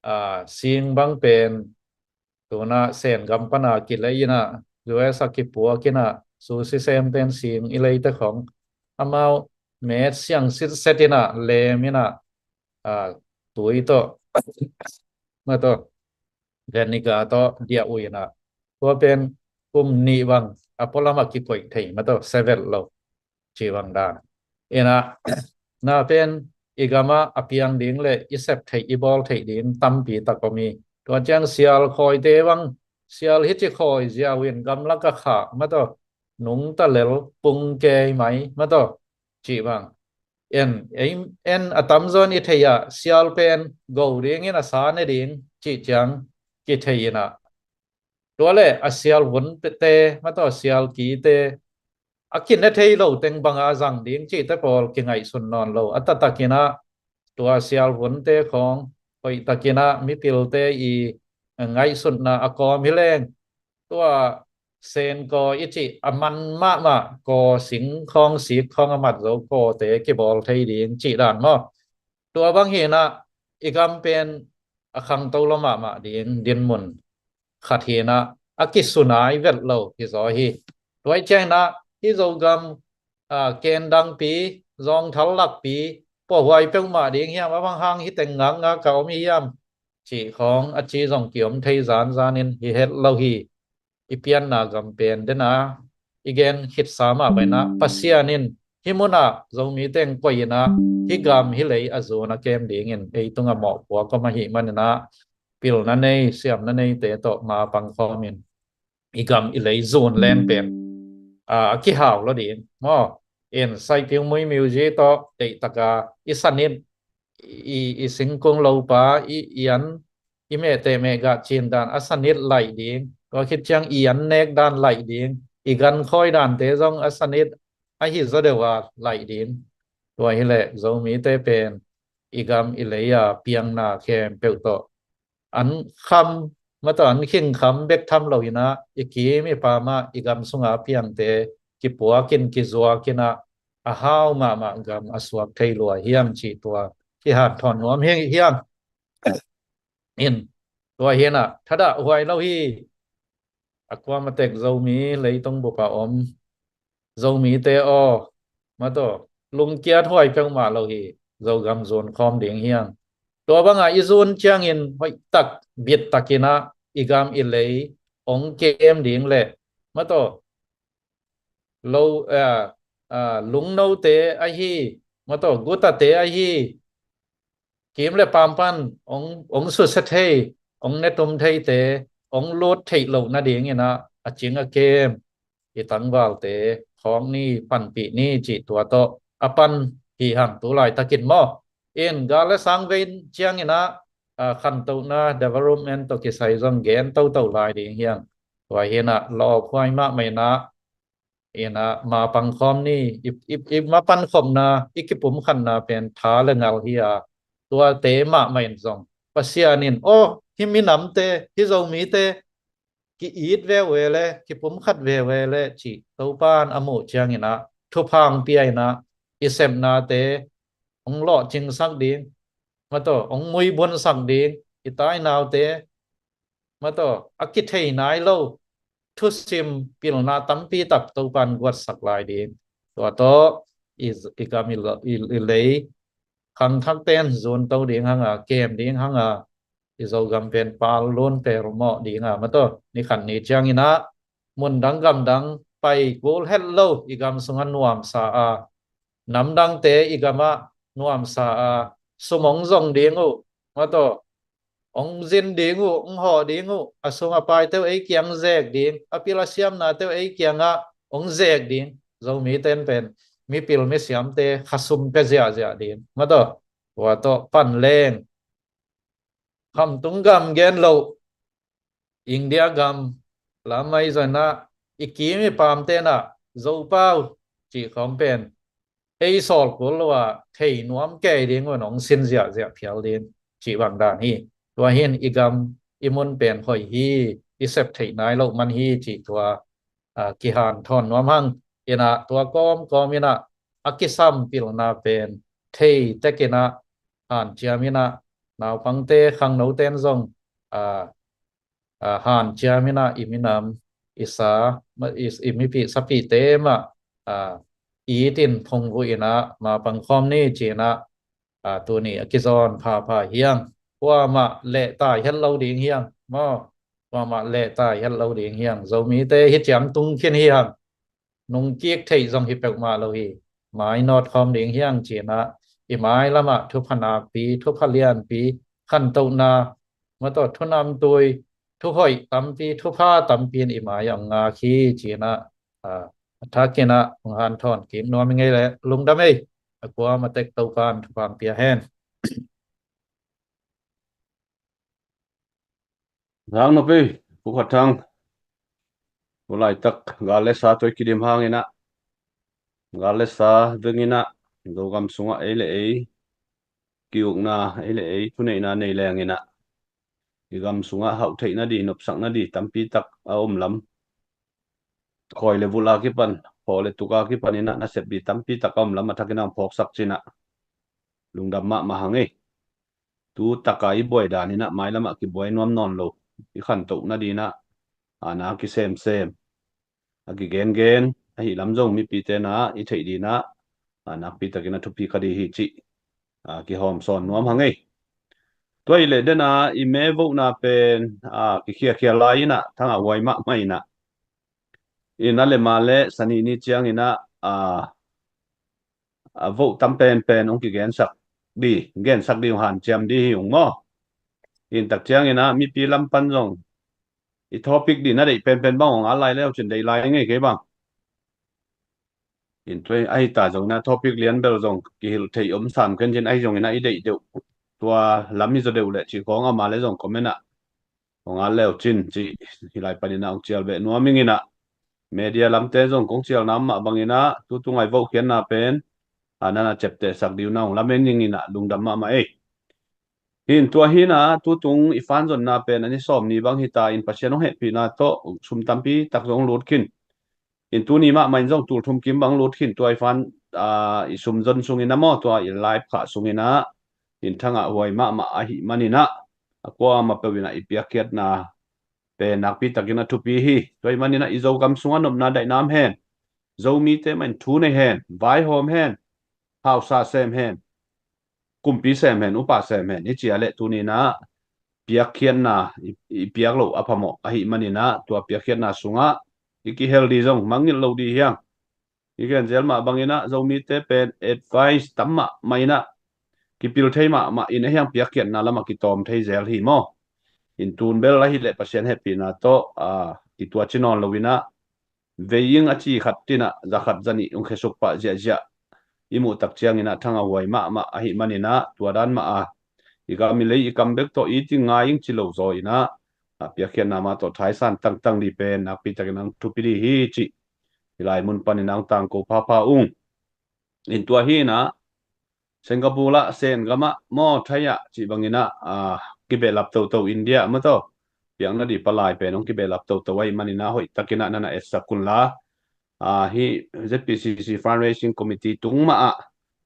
a, sing bang pen tuna Sen gam pana kilei inah, U S a kipuak inah, sushi sem ten sing i leite khawng amau met siang sitset inah lem inah, a, tui tawh mataw, vinegar tawh diah uh inah, tua pen kum nih bang a pualam a kikoih thei mataw, sevel lo cih bang dan. Inah na pen i gamah a piang ding le i sep theih, i bawl theih ding tampi tak om hi. Tua ciang sial khawite bang, sial hici khawi ziau in gamlak a khah mataw, nungta lel pung kei mai mataw, cih bang. En, ei, en a tamzaw in i thei ah sial pen go dingin a sa ne ding cih ciang kithei inah, tua le a sial vunte mataw, sial kite a kine thei lo teng banga a zang ding cihte pawl kingaihsun nawn lo. A taktak inah tua sial vunte khawng hoih tak inah mipilte i ngaihsutna a kawm hi leng, tua Sen kaw i cih a man mahmah kaw sing khawng, sik khawng a mat zo kawte kibawl thei ding cih dan maw. Tua bang hi inah i gam pen a khangto lua mahmah ding dinmun khat hi inah a kisunai vet lo hi zaw hi. Tua i ciang inah hih Zogam, a, ken dangpi, zawngthal lakpi, puahhuai peuhmah ding hiam, a bang hang hi teng ngakngak a om hi hiam cih khawng a ci zong kiom thei zanzan in hi het lo hi. I pianna gam pen dena i gen khitsa mah bang inah Pasian in hih munah Zomi teng koih inah hih gam hih lei a zun a kem dingin ei tungah mawhpuak om ahih man inah pilna nei, siamna neite tawh ma pangkhawm in i gam i lei zun leng pen, a, a kihau lua ding maw. In saipiu muimiuzi tawh deihtaka i sanit, i, i singkung lopa, i, i an, i mehteh mehgah cin dan a sanit laih ding. Tua khit ciang i an nek dan laih ding. I gan khawi dante zong a sanit ahi zaw deuh a laih ding. Tua hileh Zomite pen i gam i lei a piangna khempeuh tawh an kham, mataw, an khingkham bek tham lo inah i kim i pamah i gam sunga piangte kipuakin kizuakin ah a hau mahmah gam a suak thei lua hiam cih tua kihanthawn nuam hi hiam? In, tua hi inah thadah huai lo hi. A kuamatek Zomi leitung bup a om Zomite aw, mataw, lungkiat huai peuhmah lo hi. Zogam zun khawm ding hiang. Tua banga i zun ciangin hoihtak bittakin ah i gam i lei ong kem ding le, mataw, lo, a, a, lungnote ahi, mataw, gutate ahi, kim le pampan ong, ong susia thei, ong netum theite ong lut theih loh nadingin ah a cing a kem i tangvalte khawk ni, panpih ni cih tua tawh a pan hi hang tu laitakin maw. In gal le sang vei ciangin ah, a, khantohna development tawh kisai zong gen toto lai ding hiang. Tua hi inah lawphuai mahmah inah, inah ma pangkhawm ni, i, i, i ma pankhopna, i kipumkhatna pen tha le ngal hi a, tuate mahmah in zong Pasian in, aw, hih minamte, hih Zomite ki-it veve le, kipumkhat veve le cih Topan a muh ciang inah thupha hong pia inah i sepnate hong lawhcingsak ding, mataw, hong muibunsak ding, i tainaute, mataw, a kithei nai lo thusim pilna tampi tak Topan guatsak lai ding. Tua tawh i, i gam i, i, i lei khangthakte in zunto ding hang a, kem ding hang a, i Zogam pen pal lun pelmawh ding a, mataw, ni khat ni ciang inah mundang gamdang pai kul het lo, i gam sungah nuamsa a, namdangte i gamah nuamsa a, sum hong zong ding uh, mataw, hong zin ding uh, hong hawh ding uh, a sum a paite uh ei kiang zek ding, a pil a siamnate uh ei kiangah hong zek ding. Zomite in pen mipil misiamte khasum pia ziahziah ding, mataw, tua tawh pan leng, khamtung gam gen loh, India gam lam ahi zong inah i kim i pamte inah Zopau cih khawng pen ei sawl kul lo a, thei nuam kei ding un hong sin ziahziah phial ding cih bang dan hi. Tua hi in i gam i mun pen hoih hi, i sep theih nai loh man hi cih tua, a, kihanthawn nuam hang. Inah tua kawmkawm inah a kisam pilna pen thei tek inah hanciam inah, naupangte, khangnote in zong, a, a, hanciam inah i minam, i sa, ma-, i, i mipih sapihte mah, a, it in phungvuh inah ma pangkhawm ni ci inah, a, tuni a kizawn phapha hi hang. Kuamah lehtai het lo ding hi hang, maw? Kuamah lehtai het lo ding hi hang. Zomite hih ciang tung khin hi hang. Nungkik theih zong hi peuhmah lo hi. Mai nawt khawm ding hi hang ci inah i mai lamah thupha nakpi, thupha lianpi, khantohna, mataw, thunamtui, thuhoih tampi, thupha tampi in i mai ah hong ngak hi ci inah, a, a thak inah hong hanthawn kik nuam ing ei leh. Lungdam ei. A kuamah tek Topan thupha hong pia hen. Zang nop ei, Pu Khat Thang. Tua laitak gal le sa tawh i kidim hang inah, gal le sa veng inah, Zogam sungah ei le ei ki-ukna, ei le ei thuneihna nei leng inah, i gam sungah hauhtheihna dih, nopsakna dih tampi tak a om lam, khawi le vulh a kipan, khaw le tuk a kipan inah nasep dih tampi tak a om lam a thak inah hong phawksak ci inah lungdam mahmah hang ei. Tu taka i buai dan inah mai lamah kibuai nuam nawn lo, i khantohna dih inah, a, na kisemsem, a kigengen, ahi lam zong mipite inah i theih dih inah, a, nakpi takin a thupi kha dih hi cih, a, kihawm sawn nuam hang ei. Tua hi leh den a i me vohna pen, a, kikhiakhia lai inah, Thang a huai mahmah inah, inah le ma le Sani ni ciang inah, a, a, voh tam penpen hong kigensak dih, gensak dih, hong hanciam dih hi ung maw? Intak ciang inah mipi lam pan zong i topic dih na deih penpen bang hong ngal lai leu cin deih lai ing ei kei bang. In tua ahi ta zong inah topic lian bel zong kihilh theih om sam khen cin, ahi zong inah i deih deuh, tua lam hi zaw deuh leh cih khawng a ma le zong comment ah hong ngal leu cin cih hi lai pan inah hong cial beh nuam ing inah, media lamte zong kong cialna mah bang inah tutung a i vohkhiatna pen, a, nana ciaptehsak dih uh na hong lamen ing inah lungdam mahmah ei. Hi in tua hi inah tutung i fan zonna pen a ni sawm ni bang hi ta in, Pasian hong hehpihna tawh sum tampi tak zong lut khin. In tuni mahmah in zong tul thum kim bang lut khin, tua i fan, a, i sum zon sung inah maw, tua i live khah sung inah, in Thang a huai mahmah ahih man inah, a kuamah peuh inah i piakkhiatna pen nakpi takin a thupi hi. Tua ahih man inah i Zogam sungah nopna daihnam hen, Zomite mah in thu nei hen, vaihawm hen, hausa sem hen, kumpi sem hen, upa sem hen, i ci a leh tuni inah piakkhiatna i, i piak loh a phamawh ahih man inah, tua piakkhiatna sungah i kihel dih zong mangngilh lo dih hi hang. I gen zel mah bang inah Zomite pen advice tam mahmah inah, kipil thei mahmah in, ahi hang piakkhiatna lamah kitawm thei zel hi maw? In tun bel ahih leh Pasian hehpihna tawh, a, kituaci nawn lo inah, vei ing a ci khat inah za khat za nih hong khesuk pah ziahziah i muh tak ciang inah Thang a huai mahmah ahih man inah, tua dan mah a, i gam i lei i kam bek tawh it ing ngai ing ci lo zaw inah, a piakkhiatna mah tawh thaisan tangtang dih pen nakpi takin ang thupi dih hi cih hi lai mun panin ang tangko phapha ung. In tua hi inah Singapore ah, Sen gam ah maw, Thai ah cih bangin ah, a, kibehlap toto, India ah maw taw, piakna dih palai pen hong kibehlap toto ahih manin ah hoih takin ah nana etsak un la, a, hih Z P C C Fundraising Committee tung mah ah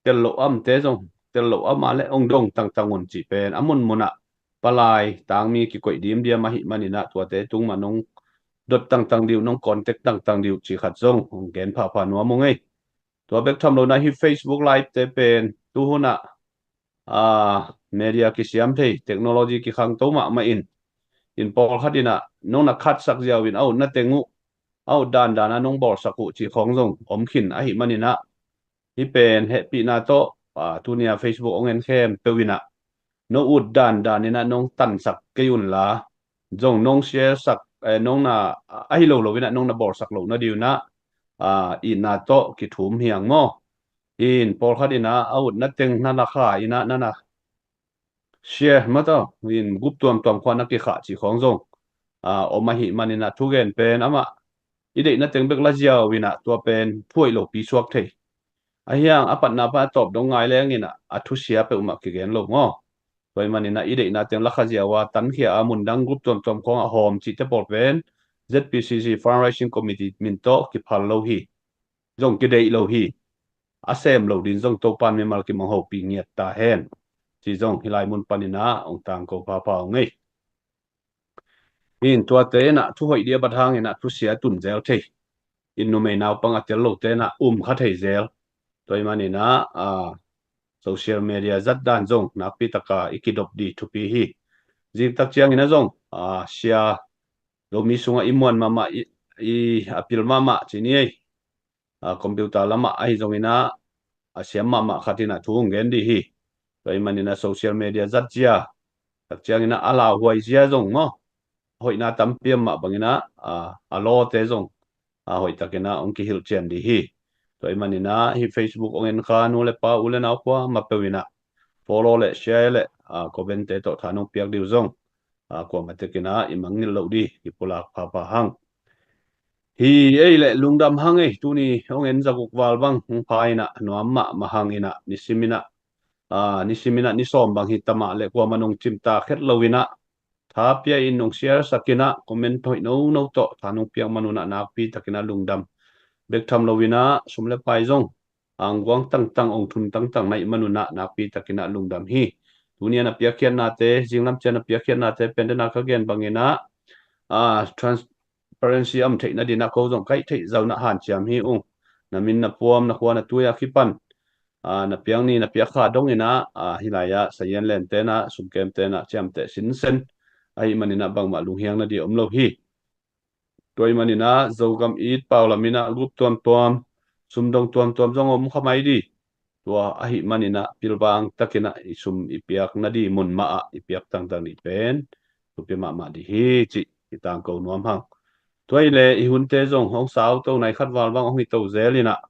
tel loh amte zong tel loh amah le hong dong tangtang un cih pen a munmun ah palai tangmi kikoih dimdiam ahih manin ah tuate tung mah nong dot tangtang dih uh, nong contact tangtang dih uh cih khat zong hong gen phapha nuam ung ei. Tua bek tham lo inah hih Facebook Live te pen tuhun ah, a, media kisiam thei, technology kikhangto mahmah in, in pawlkhat inah nong na khatsak ziau in a utna teng uh, a ut dandan ah nong bawlsak uh cih khawng zong om khin ahih manin ah hih pen hehpihna tawh, a, tuni a Facebook hong en khempeuh inah nong ut dandan inah nong tansak kei un la, zong nong share sak, eh, nong na, ahi lo lo inah nong na bawlsak loh nading inah, a, itna tawh kithum hi hang maw. In pawlkhat inah a utna teng na na kha inah nana share maw taw, in group tuamtuam khawng na kikhah cih khawng zong, a, om ahih manin ah thugen pen amah i deihna teng bek la ziau inah tua pen thuaih lopi suak thei. Ahi hang a patna pan a tawp dong ngai leng inah a thusia peuhmah kigen lo maw. Tua ahih manin ah i deihna teng la kha ziau a tankhia a mundang group tuamtuam khawng a hawm cihte pawl pen Z P C C Fundraising Committee min tawh kiphal lo hi. Zong kideih lo hi. A sem lo ding zong Topan mimal kimang hopih ngiat ta hen. Cih zong hih lai mun panin ah hong tangko phapha ung ei. In tuate inah thu hoih dih a bat hang inah thusia tun zel thei. In numei naupang a tel lote inah um kha thei zel. Tua ahih manin ah, a, social media zat dan zong nakpi taka i kidop dih thupi hi. Zingtak ciangin ah zong, a, sia Zomi sungah i muan mahmah, i, i a pil mahmah ci ni ei, a, computer lamah ahi zongin ah a siam mahmah khat inah thu hong gen dih hi. Tua ahih manin ah social media zat zia, tak ciangin ah a lauhuai zia zong maw, hoihna tampi om mah bangin ah, a, a lawte zong, a, hoih takin ah hong kihilh cian dih hi. Tua ahih manin ah hih Facebook hong en kha nu le pa, u le nau kuamah peuh inah follow le share le, a, comment te tawh tha nong piak dih uh zong, a, kuamah tek inah i mangngilh loh dih i pulak phapha hang. Hi ei le lungdam hang ei, tuni hong en zaguk val bang hong pha inah nuam mahmah hang inah nisim inah, a, nisim inah ni sawm bang hi ta mah le kuamah nong cimtak het lo inah tha pia in nong share sak inah comment hoih nono tawh tha nong piak man un ah nakpi takin ah lungdam. Bek tham lo inah sum le pai zong angguang tangtang, ong thun tangtang na hih man un ah nakpi takin ah lungdam hi. Tuni a na piakkhiatnate, zinglam ciang na piakkhiatnate pen dena ka gen bangin ah, a, transparency a om theih nading ah ko zong ka hih theih zah un ah hanciam hi ung. Na min na puam, na khua na tui a kipan, a, na piak ni na piak kha dong inah, a, hih lai ah sazian lente inah, sumkemte inah ciamteh sinsen ahih manin ah bangmah lunghiang nading om lo hi. Tua ahih manin ah Zogam it pau lam inah group tuamtuam, sumdong tuamtuam zong om kha mai dih. Tua ahih manin ah pilvang takin ah i sum i piak nading mun mah ah i piak tangtang dih pen thupi mahmah dih hi cih i tangko nuam hang. Tua ahih leh i hunte zong hong sauto, nai khat val bang hong hito zel inah,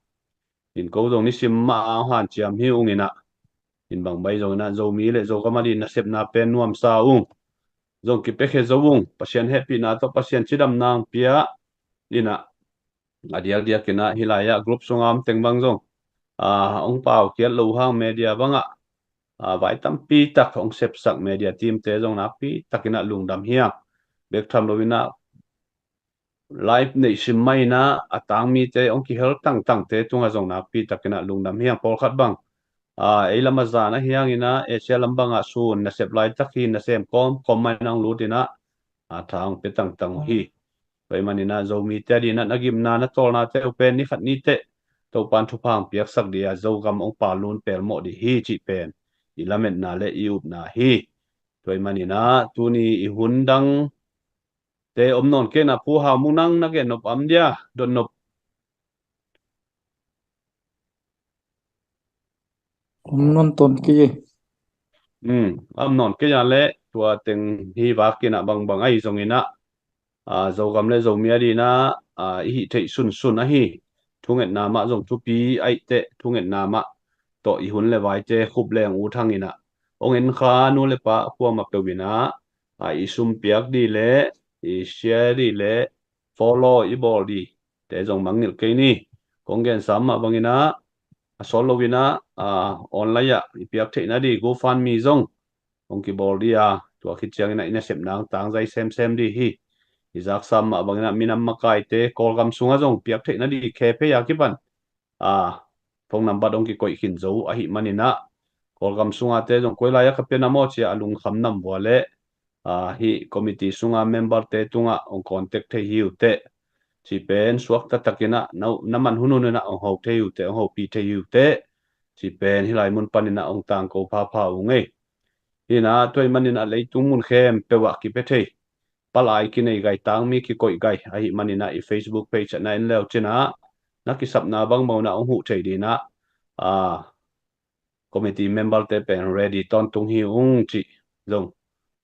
in ko zong nisim mah a hong hanciam hi ung inah, in bang bai zong inah Zomi le Zogam ading nasepna pen nuamsa ung. Zong kipiakhia zo ung, Pasian hehpihna tawh Pasian cidamna hong pia inah, a diakdiak inah hih lai ah group sunga om teng bang zong, a, hong paukhiat lo hang media bangah, a, vai tampi tak hong sepsak media team te zong nakpi takin ah lungdam hi hang. Bek tham lo inah live neih sim mah inah a tang mite hong kihel tangtangte tungah zong nakpi takin ah lungdam hi hang. Pawlkhat bang, a, ei lam a zan ahi hang inah Asia lam bangah sun nasep laitak hi, nasem kawmkawm mah inah hong lut inah, a, tha hong pia tangtang uh hi. Tua ahih manin ah Zomite ading ah na gimna na tawlnate uh pen ni khat ni teh Topan thupha hong piaksak dih a, Zogam hong palun pelmawh dih hi cih pen i lametna le i upna hi. Tua ahih manin ah tuni i hun dang te om nawn kei na, Pu Hau Mung, nang na gen nop om dia, dot nop? Om nawn tawn kei. Hmm, om nawn kei a leh tua teng hi vak inah bangbang ahi zong inah, a, Zogam le Zomi ading ah, a, i hih theih sunsun ahi thungetna mah zong thupi ahih teh thungetna mah tawh i hun le vaite khup leng ut hang inah, hong en kha nu le pa kuamah peuh inah, a, i sum piak dih le i share dih le follow i bawl dih te zong mangngilh kei ni. Kong gen sam mah bangin ah, a sawt loin ah, a, online ah i piak theihna dih GoFundMe zong hong kibawl dih a, tua khit ciangin ah i nasepna hong tangzai semsem dih hi. I zak sam mah bangin ah minam makaite Kawlgam sungah zong piak theihna dih khe phei a kipan, a, phone number hong kikoih khin zo ahih manin ah, Kawlgam sunga te zong koi lai ah ka pia na maw ci a, a lungkham nam vua le, a, hih committee sunga member te tungah hong contact thei hi uh teh, ci pen suak taktakin ah na, na man hun hun in ah hong ho thei uh teh, hong hopi thei hi uh teh, ci pen hih lai mun panin ah hong tangko phapha uh ngei. Hi in ah tua ahih manin ah leitung mun khempeuh ah kipia thei, palai kinei gai, tangmi kikoih gai ahih manin ah i Facebook page ah na en leu cin ah, na kisapna bangbang un ah hong huh thei dih in ah, a, committee member te pen ready tawntung hi ung cih zong,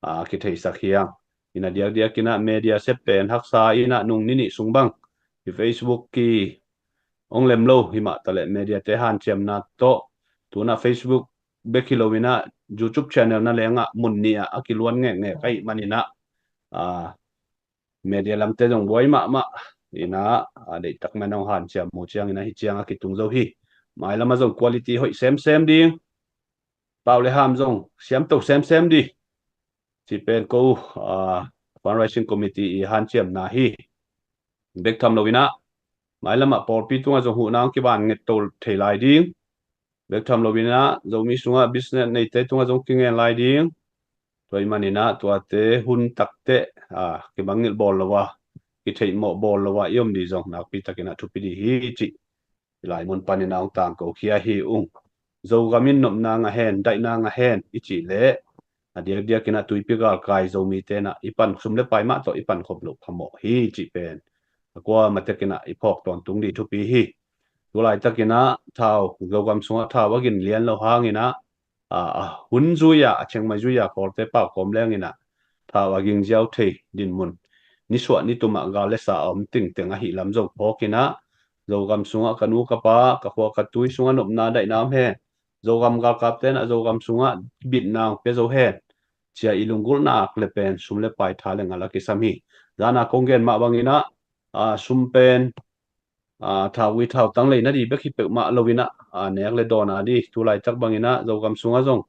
a, kitheisak hi hang. Hi in ah diakdiakin ah media sep pen haksa in ah nung ni nih sung bang i Facebook ki hong lem lo hi mah taleh media te hanciamna tawh, tu in ah Facebook bek hi loin ah YouTube channel na leng ah mun nih ah a kiluan ngekngek ahih manin ah, a, media lamte zong buai mahmah in ah, a, deihtak man hong hanciam uh ciangin ah hih ciang a kitung zo hi. Mailam ah zong quality hoih semsem ding, pau le ham zong siamto semsem dih, ci pen ko, a, fundraising committee i hanciamna hi. Bek tham loin ah mailam ah pawlpi tungah zong huhna hong kiban ngetto thei lai ding. Bek tham loin ah Zomi sungah business neite tungah zong kingen lai ding. Tua ahih manin ah tuate hun takteh, a, kimangngilh bawl lo a, kitheihmawh bawl lo a i om dih zong nakpi takin ah thupi dih hi cih hih lai mun panin ah hong tangko khia hi ung. Zogam in nopna ngah hen, daihna ngah hen i cih leh, a diakdiakin ah tuipi galkai Zomite in ah i pan, sum le pai mah tawh i pankhop loh phamawh hi cih pen a kuamah tekin ah i phawk tawntung dih thupi hi. Tu laitakin ah thau, Zogam sungah thau a gin lian lo hangin ah, a, a hun zui-a, a chengmai zui-a Kawlte pau kawm lengin ah thau a ging ziau thei dinmun, nisuah nitum ah gal le sa a om tingteng ahih lam zong phawkin ah, Zogam sungah ka nu ka pa, ka khua ka tui sungah nopna daihna om hen, Zogam galkapte in ah Zogam sungah bitna hong pia zo hen, ci a i lunggulhnak le pen sum le pai, tha le ngal a kisam hi. Zan a kong gen mah bangin ah, a, sum pen, a, thau ui thau tang leina dih bek hi peuhmah loin ah, a, nek le dawn a dih, tu laitak bangin ah Zogam sungah zong,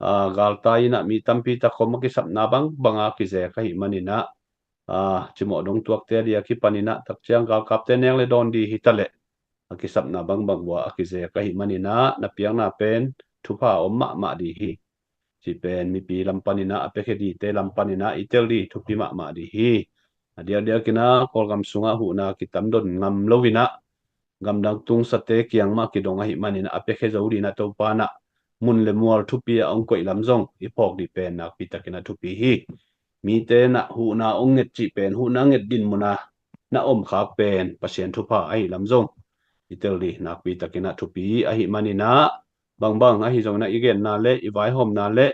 a, galtai in ah mi tampi tak khawm a kisapna bangbang a kizek ahih manin ah, a, cimawh dong tuakte a dih a kipanin ah tak ciang galkapte nek le dawn dih hi taleh a kisapna bangbang vua a kizek ahih manin ah na piakna pen thupha a om mahmah dih hi. Ci pen mipi lam panin ah, a piakhia dihte lam panin ah i tel dih thupi mahmah dih hi. A diakdiakin ah Kawlgam sungah huhna kitamdon ngam loin ah gamdang tungsate kiang mah kidong ahih manin ah a piakhia zo dih in ah Topa in ah mun le mual thupi a hong koih lam zong i phawk dih pen nakpi takin ah thupi hi. Mite in ah huhna hong nget cih pen, huhna nget dinmun a na om khak pen Pasian thupha ahih lam zong i tel dih nakpi takin ah thupi ahih manin ah, bangbang ahi zongin ah i genna le i vaihawmna le,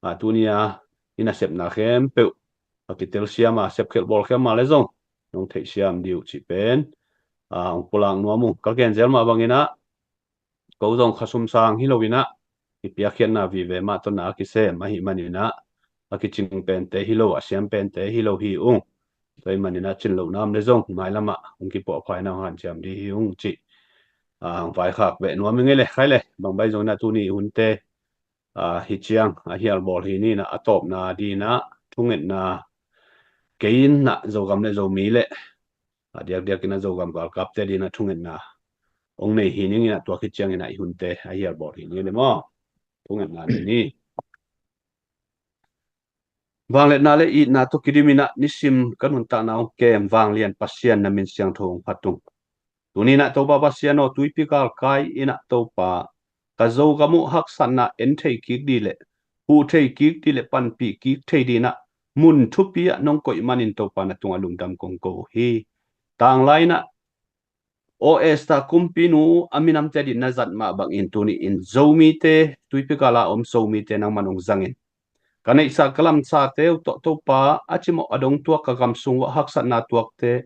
a, tuni a i nasepna khempeuh a kitelsiam a, sepkhelh bawlkhiam a le zong nong theihsiam dih uh cih pen, a, hong pulak nuam uh. Ka gen zel mah bangin ah ko zong khasum sang hi loin ah i piakkhiatna vive mah tawh na a kisem ahih manin ah a kicing pente hi lo, a siam pente hi lo hi ung. Tua ahih manin ah cin lohna om le zong mailam ah hong kipuahpha in ah hong hanciam dih hi ung cih, a, hong vaikhak beh nuam ing ei le. Khai le, bangbai zongin ah tuni hunte, a, hih ciang a hial bawl hi ni in ah, a tawpna dih in ah thungetna, kei in ah Zogam le Zomi le, a diakdiakin ah Zogam galkapte dih in ah thungetna hong nei hi ning in ah, tua khit ciangin ah i hunte a hial bawl hi ni le maw. Thungetna dih ni. Vangliatna le itna tawh kidim in ah nisim ka nuntakna hong kem vanglian Pasian, na min siangtho hong phat ung. Tuni in ah Topa Pasian aw, tuipi galkai in ah Topa, ka Zogam uh haksatna en thei kik dih le huh thei kik dih le panpih kik thei dih in ah mun thupi ah nong koih manin Topa na tungah lungdam kong ko uh hi. Tanglai in ah O S ta kumpinu a minamte dih na zat mah bangin tuni in Zomite, tuipi gal a om Zomite nangman hong zangin, ka neihsa ka lamsate uh tawh Topa, a cimawh a dong tuak ka gam sung uh a haksatna tuakte,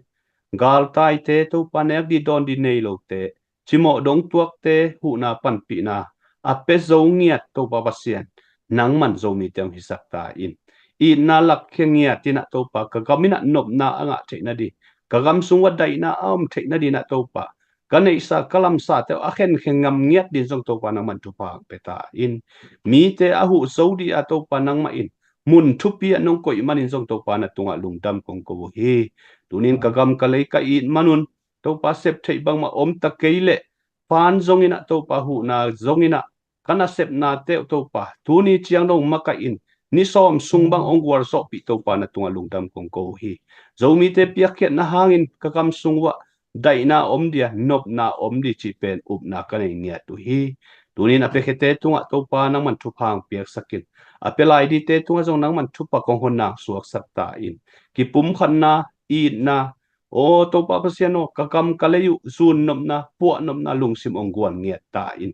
galtaite, Topa nek dih dawn dih nei lote, cimawh dong tuakte huhna panpihna a pia zo ngiat Topa Pasian, nangman Zomite hong hisak ta in. itna lakkhia ngiat in ah Topa, ka gam in ah nopna a ngah theih nading, ka gam sung uah daihna a om theih nading ah Topa, ka neihsa ka lamsa teuh a khenkhen ngam ngiat ding zong Topa nangman thupha hong pia ta in. Mite a huh zo ding ah Topa nangmah in mun thupi ah nong koih manin zong Topa na tungah lungdam kong ko uh hi. Tunin ka gam ka lei ka it manun Topa sep theih bangmah om ta kei leh, pan zongin ah Topa huhna zongin ah ka nasepna teuh Topa tuni ciang dong makaih in ni sawm sung bang hong gualzawhpih Topa na tungah lungdam kong ko uh hi. Zomite piakkhiatna hangin ka gam sung uah daihna om dia, nopna om di cih pen upna ka nei ngiat uh hi. Tunin a piakhiate tungah Topa nangman thupha hong piaksak in, a pia lai dite tungah zong nangman thupha kong honna hong suaksak ta in. Kipumkhatna, itna, aw Topa Pasian aw, ka gam ka lei uh zun nopna, puah nopna lungsim hong guan ngiat ta in.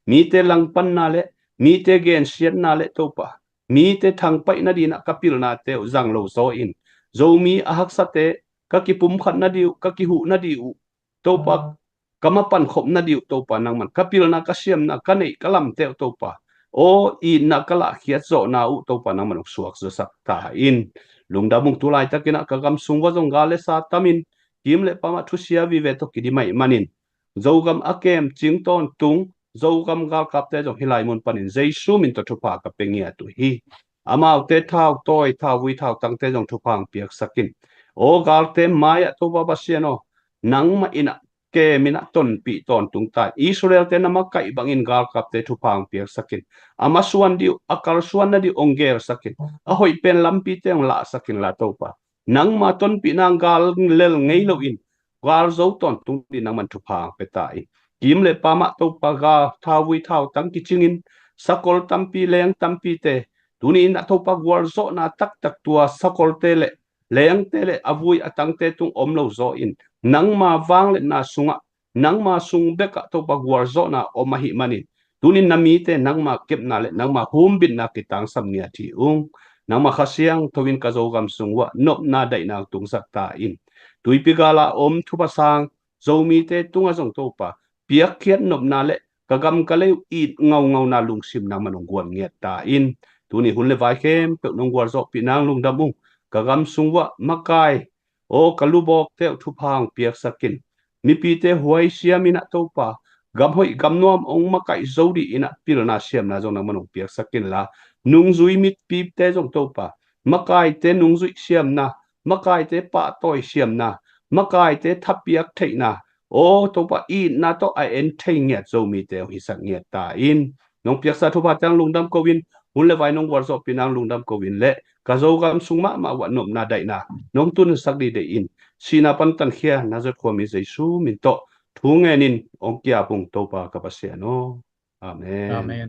Mite langpanna le mite gensiatna le Topa, mite thangpaih nading ah ka pilna teuh zang lo zaw in, Zomi a haksate ka kipumkhat nading uh, ka kihuh nading uh Topa, ka mapan khop nading uh Topa nangman ka pilna, ka siamna, ka neih ka lam teuh Topa, aw itna ka lahkhiat zawhna uh Topa nangman hong suak zasak ta in. Lungdam ung, tu laitakin ah ka gam sung uah zong gal le sa tamin kim le pamah thusia vive tawh kidim ahih manin Zogam a kem cing tawntung Zogam galkapte zong hih lai mun panin Jesu min tawh thupha ka pia ngiat uh hi. Amaute thau tawi, thau vui, thau tangte zong thupha hong piaksak in. Aw galte mai-ah Topa Pasian aw, nangmah in ah kem in ah tonpih tawntung ta in. Israelte na makaih bangin galkapte thupha hong piaksak in. A masuan ding uh, a kalsuan nading uh hong gelsak in. A hoih pen lampite hong lahsak inla Topa, nangma tonpihna gal lel ngei loin gal zo tawntung ding nangman thupha hong pia ta in. Kim le pamah Topa gal, thauvui thautang kicingin sakol tampi, leng tampite tuni in ah Topa gualzawhna taktak tua sakolte le lengte le a vui a tangte tung om lo zaw in, nangma vangliatna sungah, nangma sung bekah Topa gualzawhna om ahih manin tunin na mite nangma kepna le nangma humbitna kitangsam ngiat hi ung. Nangma Kha Siangtho in ka Zogam sung uah nopna daihna hong tungsak ta in. Tuipi gala om thupha sang Zomite tungah zong Topa, piakkhiat nopna le ka gam ka lei uh it ngaungauna lungsim nangman hong guan ngiat ta in. Tuni hun le vai khempeuh nong gualzawhpih nang lungdam ung. Ka gam sung uah makai, aw ka lubawkte uh thupha hong piaksak in. Mipite huai siam in ah Topa, gam hoih gam nuam hong makaih zo ding in ah pilna siamna zong nangman hong piaksak inla, nungzui mipite zong Topa, makaite nungzuih siamna, makaite pahtawi siamna, makaite thapiak theihna, aw Topa itna tawh a en thei ngiat Zomite hong hisak ngiat ta in. Nong piaksa thupha tang lungdam ko in, hun le vai nong gualzawhpih nang lungdam ko in le ka Zogam sung mahmah uah nopna daihna nong tunsak ding deih in, sihna pan tankhia Nazareth khuami Jesu min tawh thu ngenin hong ki-ap ung Topa ka Pasian aw. Amen. Amen.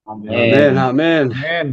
Amen. Amen. Amen.